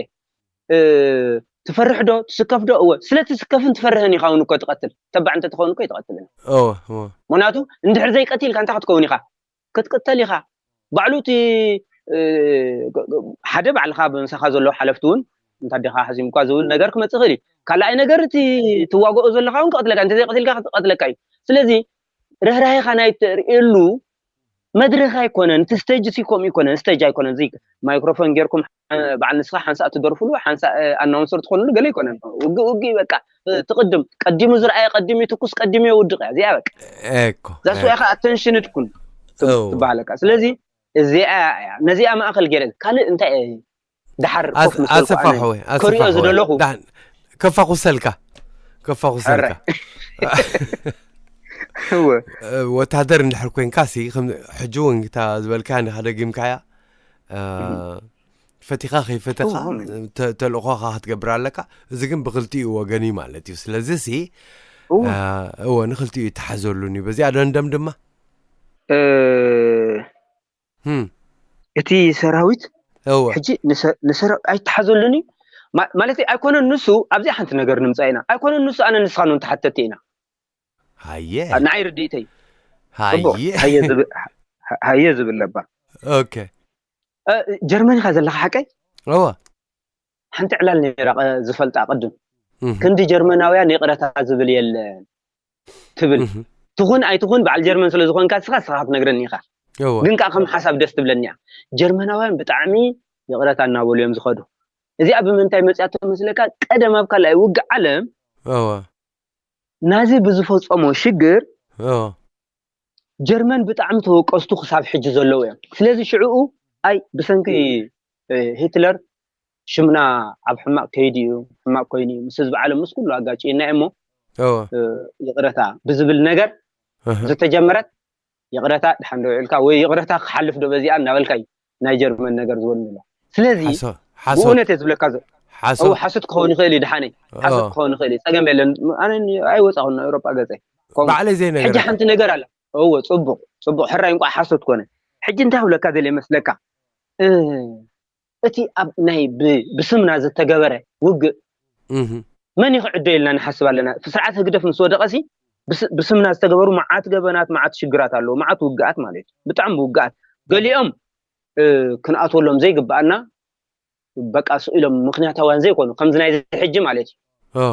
ትፈርሕ ዶ ትስከፍ ዶ? እወ። ስለ ትስከፍን ትፈርህን ኢኻ እውን እኮ ትቐትል። ተባዕ እንተትኸውን እኮ ኣይትቐትልን። እወ እወ ምክንያቱ እንድሕር ዘይቀቲልካ እንታይ ክትከውን ኢኻ? ክትቅተል ኢኻ። ባዕሉ እቲ እ፣ ሓደ ባዕልኻ ብምሳኻ ዘለዉ ሓለፍቲ እውን እንታ ዲኻ ሓዚምኳ ዝብል ነገር ክመፅእ ይኽእል እዩ። ካልኣይ ነገር እቲ ትዋግኦ ዘለኻ እውን ክቐትለካ፣ እንተዘይቀቲልካ ክቐትለካ እዩ። ስለዚ ርህራሄኻ ናይ ተርእየሉ መድረኽ ኣይኮነን፣ እቲ ስቴጅ ሲ ከምኡ ይኮነን፣ ስቴጅ ኣይኮነን። እዚ ማይክሮፎን ጌርኩም በዓል ንስኻ ሓንሳእ ትደርፉሉ ሓንሳእ ኣናውንሰር ትኾኑሉ ገለ ኣይኮነን። ውግእ ውግእ በቃ ትቕድም፣ ቀዲሙ ዝረኣየ ቀዲሙ ይትኩስ፣ ቀዲሙ የውድቕ እያ እዚኣ በቃ። እኮ ዛስ ዋይ ከዓ ኣተንሽን ትኩን እው። ትበሃለካ። ስለዚ እዚኣ እያ ነዚኣ ማእኸል ገይረ ካልእ እንታይ እየ ድሓር ኮፍ ኣስ- ምስ በልኩ ኣሰፋ ኣነ ሖወይ ክሪኦ ኣሰፋ ሖወይ ዝደለኹ ዳን- ከፋኹሰልካ ከፋኹሰልካ ሕራይ። እወ። ወታደር እንድሕር ኮንካ ሲ ከም ሕጂ እውን ግታ ዝበልካ ንካ ደጊምካያ እ፣ ፈቲኻ ከይፈተኻ እወ። ተ- ተልእኾኻ ክትገብር ኣለካ። እዚ ግን ብክልቲኡ ወገን እዩ ማለት እዩ። ስለዚ ሲ እወ። እ፣ እወ ንክልቲኡ ይተሓዘሉን እዩ። በዚኣ ደንደም ድማ እ፣ ህም፣ እቲ ሰራዊት እወ ሕጂ ንሰ- ንሰራ ኣይተሓዘሉን እዩ። ማ- ማለት ኣይኮነን ንሱ ኣብዚኣ ሓንቲ ነገር ንምፃእ ኢና። ኣይኮነን ንሱ ኣነ ንስኻ ንተሓተቲ ኢና። ሃየ ንዓይ ርድኢተይ ጽቡቅ ሃየ ሃየ ዝብል ሃየ ዝብል ነባ ኦኬ እ፣ ጀርመን ኢኻ ዘለኻ ሓቀይ? እወ ሓንቲ ዕላል ነይራ ቐ- ዝፈልጣ ቅድም እህ፣ ክንዲ ጀርመናውያን ይቕረታ ዝብል የለን ትብል እህ፣ ትኹን ኣይትኹን በዓል ጀርመን ስለ ዝኾንካ ንስኻ ንስኻ ክትነግረኒ ኢኻ። እወ ግን ከዓ ከም ሓሳብ ደስ ትብለኒ እያ። ጀርመናውያን ብጣዕሚ ይቕረታ እናበሉ እዮም ዝኸዱ። እዚኣ ብምንታይ መፅያቶ መስለካ? ቀደም ኣብ ካልኣይ ውግእ ዓለም እወ ናዚ ብዝፈፀሞ ሽግር እወ ጀርመን ብጣዕሚ ተወቀስቱ ክሳብ ሕጂ ዘለዉ እዮም። ስለዚ ሽዕኡ ኣይ ብሰንኪ እ፣ ሂትለር ሽምና ኣብ ሕማቕ ከይዱ እዩ፣ ሕማቕ ኮይኑ እዩ ምስ ህዝቢ ዓለም ምስ ኩሉ ኣጋጭና እሞ እወ እ፣ ይቕረታ ብዝብል ነገር እህ፣ ዝተጀመረት ይቕረታ ድሓን ዶ ውዒልካ ወይ ይቕረታ ክሓልፍ ዶ በዚኣ እናበልካ እዩ ናይ ጀርመን ነገር ዝበሉ ዘሎ። ስለዚ ሓሶ- ሓሶት ብእውነት እየ ዝብለካ ዘ- ሓሶት እው ሓሶት ክኸውን ይኽእል እዩ ድሓነይ ሓሶት እወ ክኸውን ይኽእል እዩ ጸገም የለን። ኣነ ን- ኣይወፃኹን ኤውሮጳ ገፀ ኮም ባዕለይ ሕጂ ዘይነገረካ ሓንቲ ነገር ኣላ። እወ ጽቡቕ ጽቡቕ ሕራይ እንቋዕ ሓሶት ኮነ። ሕጂ እንታይ ክብለካ ደልየ መስለካ እ፣ እቲ ኣብ ናይ ብ- ብስምና ዝተገበረ ውግእ እህ፣ መን ይኽዕዶ ኢልና ንሓስብ ኣለና። ስርዓት ህግደፍ ምስ ወደቐ ሲ ብስ- ብስምና ዝተገበሩ መዓት ገበናት መዓት ሽግራት ኣለዉ፣ መዓት ውግኣት ማለት እዩ። ብጣዕሚ ውግኣት ገሊኦም እ፣ ክንኣትወሎም ዘይግብኣና በቃ ስኢሎም ምኽንያታውያን ዘይኮኑ ከምዚ ናይ ሕጂ ማለት እዩ። ኦ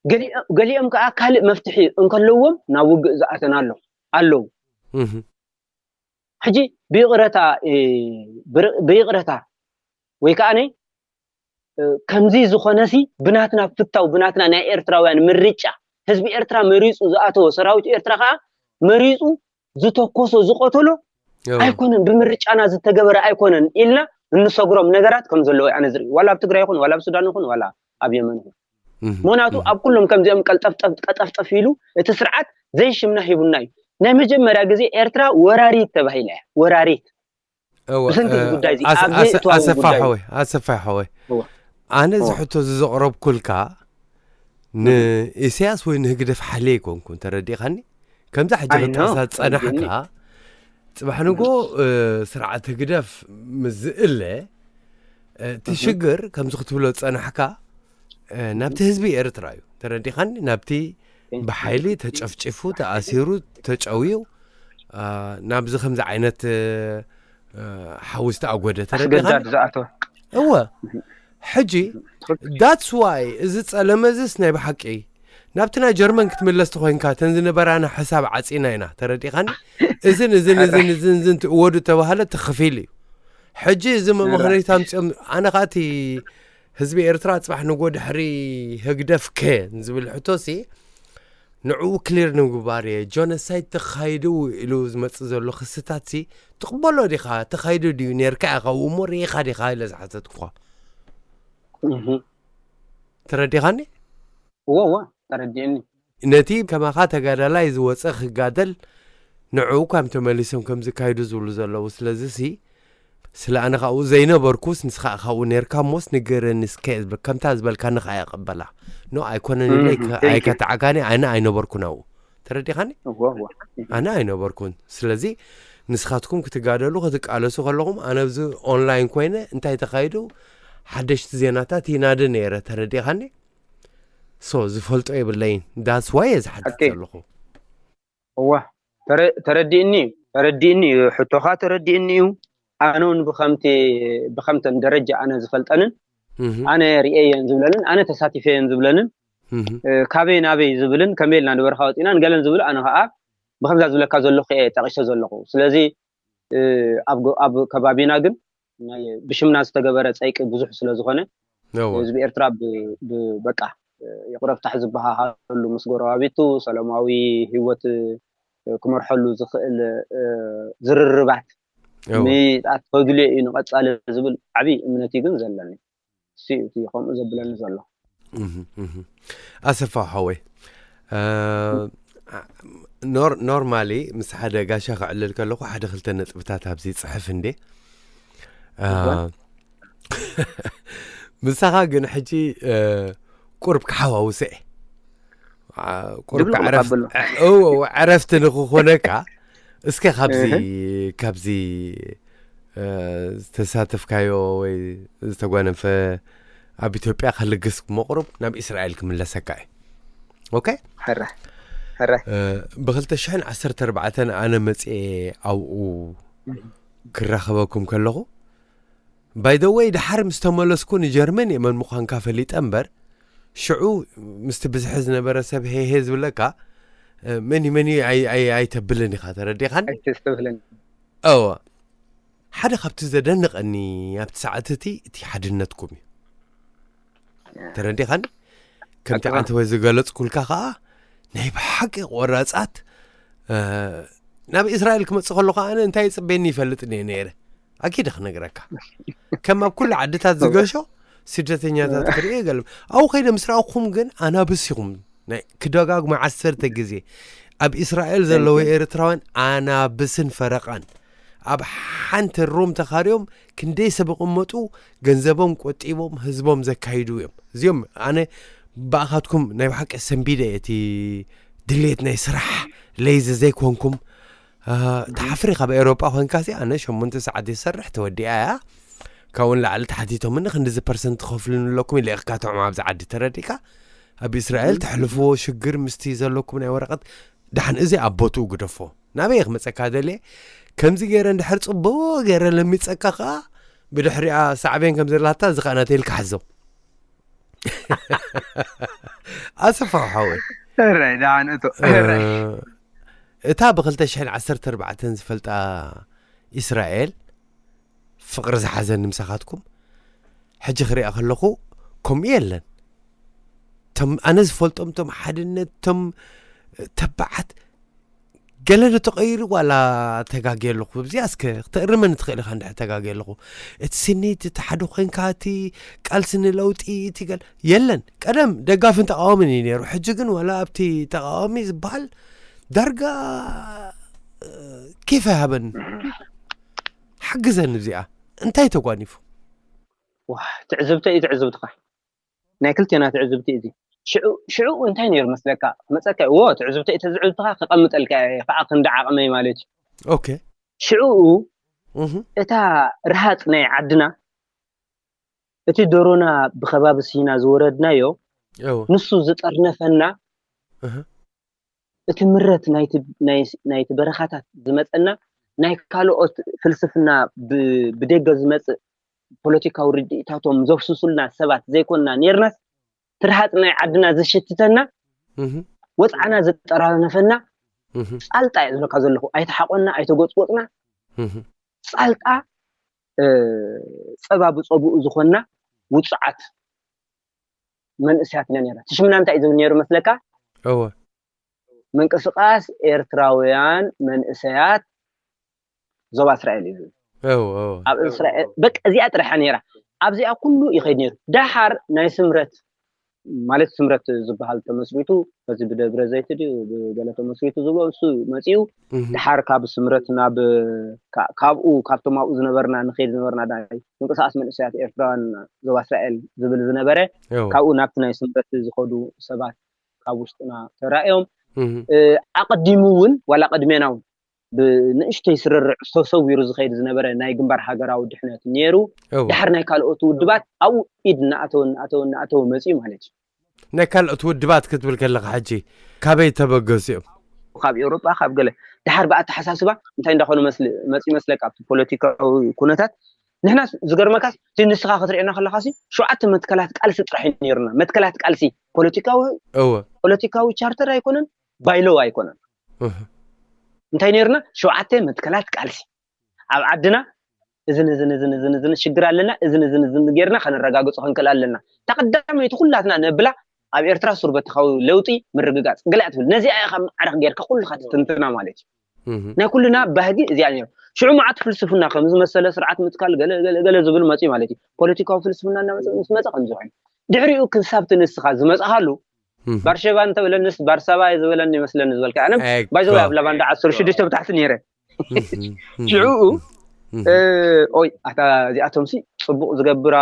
ገሊኦ- ገሊኦም ከዓ ካልእ መፍትሒ እንከለዎም ናብ ውግእ ዝኣተና ኣሎ ኣለዉ። እህ፣ ሕጂ ብይቕረታ እ፣ ብር- ብይቕረታ ወይ ከዓ ነ እ፣ ከምዚ ዝኾነሲ ብናትና ፍታው ብናትና ናይ ኤርትራውያን ምርጫ ህዝቢ ኤርትራ መሪፁ ዝኣተወ ሰራዊት ኤርትራ ከዓ መሪፁ ዝተኮሶ ዝቐተሎ እወ ኣይኮነን ብምርጫና ዝተገበረ ኣይኮነን ኢልና እንሰግሮም ነገራት ከም ዘለዉ ኣነ ዝርኢ ዋላ ኣብ ትግራይ ይኹን ዋላ ኣብ ሱዳን ይኹን ዋላ ኣብ የመን ይኹን እህ፣ ምክንያቱ እህ፣ ኣብ ኩሎም ከምዚኦም ቀልጠፍጠፍ ቀጠፍጠፍ ኢሉ እቲ ስርዓት ዘይሽምና ሂቡና እዩ። ናይ መጀመርያ ግዜ ኤርትራ ወራሪት ተባሂላ እያ። ወራሪት እወ ብሰንኪ እዚ እ፣ ጉዳይ እዚ ኣሰ- ኣብ ኣሰ- ዘይእተዋዊ ኣሰፋ ጉዳይ ሓወይ ኣሰፋ ሓወይ እወ። ኣነ እዚ እወ። ሕቶ እዚ ዘቕረብኩልካ ንኢሳያስ ወይ ንህግደፍ ሓልየ ኣይኮንኩን ተረዲእካኒ። ከምዛ ሕጂ ኣይ ኖ ክትሕሳ ዝጸናሕካ ተረዲእኒ። ጽባሕ ንጎ እ፣ ስርዓት ህግደፍ ምስ ዝእለ እ፣ እቲ ሽግር ከምዚ ክትብሎ ዝጸናሕካ እ፣ ናብቲ ህዝቢ ኤርትራ እዩ ተረዲኻኒ። ናብቲ ብሓይሊ ተጨፍጭፉ ተኣሲሩ ተጨውዩ እ፣ ናብዚ ከምዚ ዓይነት እ፣ እ፣ ሓዊ ዝተኣጎደ ተረዲኻኒ። ኣስገዳድ ዝኣተወ እወ ሕጂ that's why እዚ ጸለመ እዚስ ናይ ብሓቂ ናብቲ ናይ ጀርመን ክትምለስ ተኮይንካ እተን ዝነበራና ሕሳብ ዓጺና ኢና ተረዲኻኒ። እዝን እዝን እዝን እዝን እዝን ትእወዱ ተባሃለ ትኽፊል እዩ። ሕጂ እዚ መመኽነይታ ኣምፅኦም ኣነ ከዓ እቲ ህዝቢ ኤርትራ ፅባሕ ንጎ ድሕሪ ህግደፍ ከ ዝብል ሕቶ ሲ ንዕኡ ክሊር ንምግባር እየ። ጆኖሳይድ ተኻይዱ ኢሉ ዝመፅእ ዘሎ ክስታት ሲ ትቕበሎ ዲኻ? ተኻይዱ ድዩ? ነርካ ኢኻ ኣብኡ እሞ ርኢኻ ዲኻ ኢለ ዝሓተትኩኻ። ተረዲኻኒ? እወ እወ ተረዲእኒ። ነቲ ከማኻ ተጋዳላይ ዝወፀ ክጋደል ንዕኡ እኳ እዮም ተመሊሶም ከም ዝካይዱ ዝብሉ ዘለዉ። ስለዚ ሲ ስለ ኣነ ካብኡ ዘይነበርኩስ ንስኻ ካብኡ ነርካ እሞስ ንገረኒ እስከ ከምታ ዝበልካኒ ከዓ ይቐበላ። ኖ ኣይኮነን ኢለ ኣይከ- ኣይከትዓካኒ ኣነ ኣይነበርኩን ኣብኡ። ተረዲኻኒ? ኣነ ኣይነበርኩን። ስለዚ ንስኻትኩም ክትጋደሉ ክትቃለሱ ከለኹም ኣነ ኣብዚ ኦንላይን ኮይነ እንታይ ተኻይዱ ሓደሽቲ ዜናታት ይናደ ነይረ፣ ተረዲኻኒ? ሶ ዝፈልጦ የብለይን፣ that's why እየ ዝሓትት Okay። ዘለኹ። እዋ ተረ- ተረዲእኒ ተረዲእኒ እዩ፣ ሕቶኻ ተረዲእኒ እዩ። ኣነ እውን ብከምቲ ብከምተን ደረጃ ኣነ ዝፈልጠንን እህ፣ ኣነ ርእየየን ዝብለንን ኣነ ተሳቲፈየን ዝብለንን እህ፣ እ፣ ካበይ ናበይ ዝብልን ከመይ ኢልና ንበረኻ ወፂና ንገለን ዝብል ኣነ ከዓ ብከምዛ ዝብለካ ዘለኹ እየ ጠቂሰ ዘለኹ። ስለዚ እ፣ ኣብ ጎ- ኣብ ከባቢና ግን ናይ ብሽምና ዝተገበረ ፀይቂ ብዙሕ ስለ ዝኾነ እወ፣ ህዝቢ ኤርትራ ብ- ብ- በቃ እ፣ ይቕረ ፍታሕ ዝበሃሃሉ ምስ ጎረባቢቱ ሰላማዊ ህይወት እ፣ ክመርሐሉ ዝኽእል እ፣ ዝርርባት እወ። ምጣት ከድልዮ እዩ ንቐፃሊ ዝብል ዓብዪ እምነት እዩ ግን ዘለኒ። እሱ እዩ እቲ ከምኡ ዘብለኒ ዘሎ። እህ፣ እህ። ኣሰፋ ሓወይ፣ እ፣ ኖር- ኖርማሊ ምስ ሓደ ጋሻ ክዕልል ከለኹ ሓደ ክልተ ነጥብታት ኣብዚ ጽሕፍ እንዴ። እ፣ እወ። ምሳኻ ግን ሕጂ እ፣ ቁርብ ክሓዋውሰ እየ። አ፣ ቁርብ ድብልቕ ዕረፍ- በሎ። እ፣ እወ፣ ዕረፍቲ ንክኾነካ እስከ ካብዚ እህ። ካብዚ እ፣ ዝተሳተፍካዮ ወይ ዝተጓነፈ ኣብ ኢትዮጵያ ከልግስ መቕሩብ ናብ እስራኤል ክምለሰካ እዩ። ኦኬ? ሕራይ ሕራይ እ፣ ብ ክልተ ሽሕን ዓሰርተ ኣርባዕተን ኣነ መፅኤ ኣብኡ ክራኸበኩም ከለኹ፣ ባይ ዘ ወይ፣ ድሓር ምስ ተመለስኩ ንጀርመን እየ መን ምዃንካ ፈሊጠ እምበር፣ ሽዑ ምስቲ ብዝሒ ዝነበረ ሰብ ሄሄ ዝብለካ እ፣ መን እዩ መን እዩ ኣይ- ኣይ- ኣይተብልን ኢኻ፣ ተረዲኻኒ? ኣይተስተብህለኒ። እወ፣ ሓደ ካብቲ ዘደንቐኒ ኣብቲ ሰዓት እቲ እቲ ሓድነትኩም እዩ፣ ተረዲኻኒ? ከምቲ ኣጥባ። ዓንተ ወይ ዝገለፅኩልካ ከዓ ናይ ብሓቂ ቆራፃት እ፣ ናብ እስራኤል ክመፅእ ከለኹ ኣነ እንታይ ይፅበየኒ ይፈልጥን እየ ነይረ። ኣኪደ ክነግረካ፣ ከም ኣብ ኩሉ ዓድታት ዝገሾ ስደተኛታት ክርኢ ገለ ኣብኡ ከይደ ምስ ረኣኹም ግን ኣናብስ ኢኹም። ናይ ክደጋግሞ ዓሰርተ ግዜ ኣብ እስራኤል ዘለዉ Thank you። ኤርትራውያን ኣናብስን ፈረቓን ኣብ ሓንቲ ሩም ተኻርዮም ክንደይ ሰብ ይቕመጡ፣ ገንዘቦም ቆጢቦም ህዝቦም ዘካይዱ እዮም። እዚኦም ኣነ ብኣኻትኩም ናይ ብሓቂ ሰንቢደ እቲ ድሌት ናይ ስራሕ ለይዚ ዘይኮንኩም። እ፣ ትሓፍር ኢኻ። ኣብ ኤውሮጳ ኮንካ ሲ ኣነ ሸሞንተ ሰዓት ይሰርሕ ተወዲኣ እያ። ካብኡ ንላዕሊ ተሓቲቶምኒ ክንዲዚ ፐርሰንት ትኸፍሉኒ ኣለኩም ኢለ እየ ክካትዖም ኣብዚ ዓዲ፣ ተረዲእካ? ኣብ እስራኤል ተሕልፍዎ ሽግር ምስቲ ዘለኩም ናይ ወረቐት፣ ደሓን እዚ ኣብ ቦትኡ ግደፎ። ናበይ እየ ክመፀካ ደልየ? ከምዚ ገይረ እንድሕር ፅቡቕ ገይረ ለሚፀካ ከዓ ብድሕሪኣ ሳዕቤን ከም ዘላታ እዚ ከዓ ናተይ ኢልካ ሓዞ። ኣሰፋ ሓወይ፣ ሕራይ ደሓን እቶ ሕራይ እ፣ እታ ብ ክልተ ሽሕን ዓሰርተ ኣርባዕተን ዝፈልጣ እስራኤል ፍቕሪ ዝሓዘኒ ምሳኻትኩም ሕጂ ክሪኣ ከለኹ ከምኡ የለን። ቶም ኣነ ዝፈልጦም ቶም ሓድነት ቶም ተባዓት ገለ ዶ ተቐይሩ ዋላ ተጋግየ ኣለኹ? እዚኣ እስከ ክተእርመኒ ትኽእል ኢኻ እንድሕር ተጋግየ ኣለኹ። እቲ ስኒት እቲ ሓደ ኮይንካ እቲ ቃልሲ ንለውጢ እቲ ገል የለን። ቀደም ደጋፍን ተቃዋምን እዩ ነይሩ። ሕጂ ግን ዋላ ኣብቲ ተቃዋሚ ዝበሃል ዳርጋ እ፣ ኬፍ ኣይሃበን። ሓግዘኒ እዚኣ እንታይ ተጓኒፉ? ዋ ትዕዝብተ እዩ ትዕዝብትኻ ናይ ክልቴና ትዕዝብቲ እዚ ሽዑ ሽዑ እንታይ ነይሩ መስለካ ክመፀካ እዎ ትዕዝብተ እዩ ትዕዝብትኻ ክቐምጠልካ እየ ከዓ ክንዲ ዓቕመይ ማለት እዩ ኦኬ። ሽዑ እህ፣ እታ ረሃፅ ናይ ዓድና እቲ ደሮና ብከባቢ ሲና ዝወረድናዮ እዎ። ንሱ ዝጠርነፈና እህ፣ እቲ ምረት ናይቲ ናይ- ናይቲ በረኻታት ዝመፀና ናይ ካልኦት ፍልስፍና ብ- ብደገ ዝመፅእ ፖለቲካዊ ርድኢታቶም ዘፍስሱልና ሰባት ዘይኮንና ነርናስ ትርሃፅ ናይ ዓድና ዝሽትተና እህ፣ ወፅዓና ዝጠራነፈና እህ፣ ፃልጣ እየ ዝብለካ ዘለኹ ኣይተሓቆና ኣይተጎፅጎፅና እህ፣ ፃልጣ እ፣ ፀባ ብፀብኡ ዝኾንና ውፁዓት መንእሰያት ኢና ነርና እቲ ሽምና እንታይ እዩ ዝብል ነይሩ መስለካ እዎ። ምንቅስቃስ ኤርትራውያን መንእሰያት ዞባ እስራኤል እዩ ዝብል እዎ፣ እዎ። ኣብ እስራኤል በቃ እዚኣ ጥራሓ ነይራ ኣብዚኣ ኩሉ ይኸይድ ነይሩ ደሓር ናይ ስምረት ማለት ስምረት ዝበሃል ተመስሪቱ በዚ ብደብረ ዘይት ድዩ ብገለ ተመስሪቱ ዝብሎ እሱ መፂኡ እህ፣ ድሓር ካብ ስምረት ናብ ካ- ካብኡ ካብቶም ኣብኡ ዝነበርና ንኸይድ ዝነበርና ናይ ምንቅስቃስ መንእሰያት ኤርትራውያን ዞባ እስራኤል ዝብል ዝነበረ እዎ። ካብኡ ናብቲ ናይ ስምረት ዝኸዱ ሰባት ካብ ውሽጥና ተራእዮም እህ፣ እ፣ ኣቐዲሙ እውን ዋላ ቅድሜና እውን ብንእሽተይ ስርርዕ ተሰዊሩ ዝኸይድ ዝነበረ ናይ ግንባር ሃገራዊ ድሕነት ነይሩ። ድሓር ናይ ካልኦት ውድባት ኣብኡ ኢድ እናኣተወ እናኣተወ እናኣተወ መፅዩ ማለት እዩ። ናይ ካልኦት ውድባት ክትብል ከለካ ሕጂ ካበይ ተበገሱ እዮም? ካብ ኤውሮጳ ካብ ገለ ድሓር ብኣተሓሳስባ እንታይ እንዳኾኑ መፅእ ይመስለካ ኣብቲ ፖለቲካዊ ኩነታት ንሕና ዝገርመካስ እቲ ንስኻ ክትርእየና ከለካ ሸውዓተ መትከላት ቃልሲ ጥራሕ እዩ ነይሩና። መትከላት ቃልሲ ፖለቲካዊ ፖለቲካዊ ቻርተር ኣይኮነን፣ ባይሎው ኣይኮነን። እንታይ ነይርና? ሸውዓተ መትከላት ቃልሲ ኣብ ዓድና እዝን እዝን እዝን እዝን እዝን ሽግር ኣለና፣ እዝን እዝን እዝን ጌርና ከነረጋግጾ ክንክእል ኣለና። እታ ቀዳመይቲ ኩላትና ነብላ ኣብ ኤርትራ ሱር በተኻዊ ለውጢ ምርግጋጽ ገለ እያ ትብል። ነዚኣ ኢኻ ማዕረኽ ጌርካ ኩልኻ ትትንትና ማለት እዩ። ናይ ኩልና ባህጊ እዚኣ ነይሩ። ሽዑ መዓት ፍልስፍና ከም ዝመሰለ ስርዓት ምትካል ገለ ገለ ገለ ዝብል መፅኡ ማለት እዩ። ፖለቲካዊ ፍልስፍና እናመፀ ምስ መፀ ከምዚ ኮይኑ ድሕሪኡ ክሳብ እቲ ንስኻ ዝመፅኻሉ ባርሸባ እንተብለንስ ባርሳባ እየ ዝበለኒ ይመስለኒ ዝበልካ ኣነ ባይዘወይ ኣብ ላባንዳ ዓሰርተ ሽዱሽተ ብታሕቲ ነይረ ሽዑኡ ኦይ ኣታ እዚኣቶምሲ ፅቡቅ ዝገብር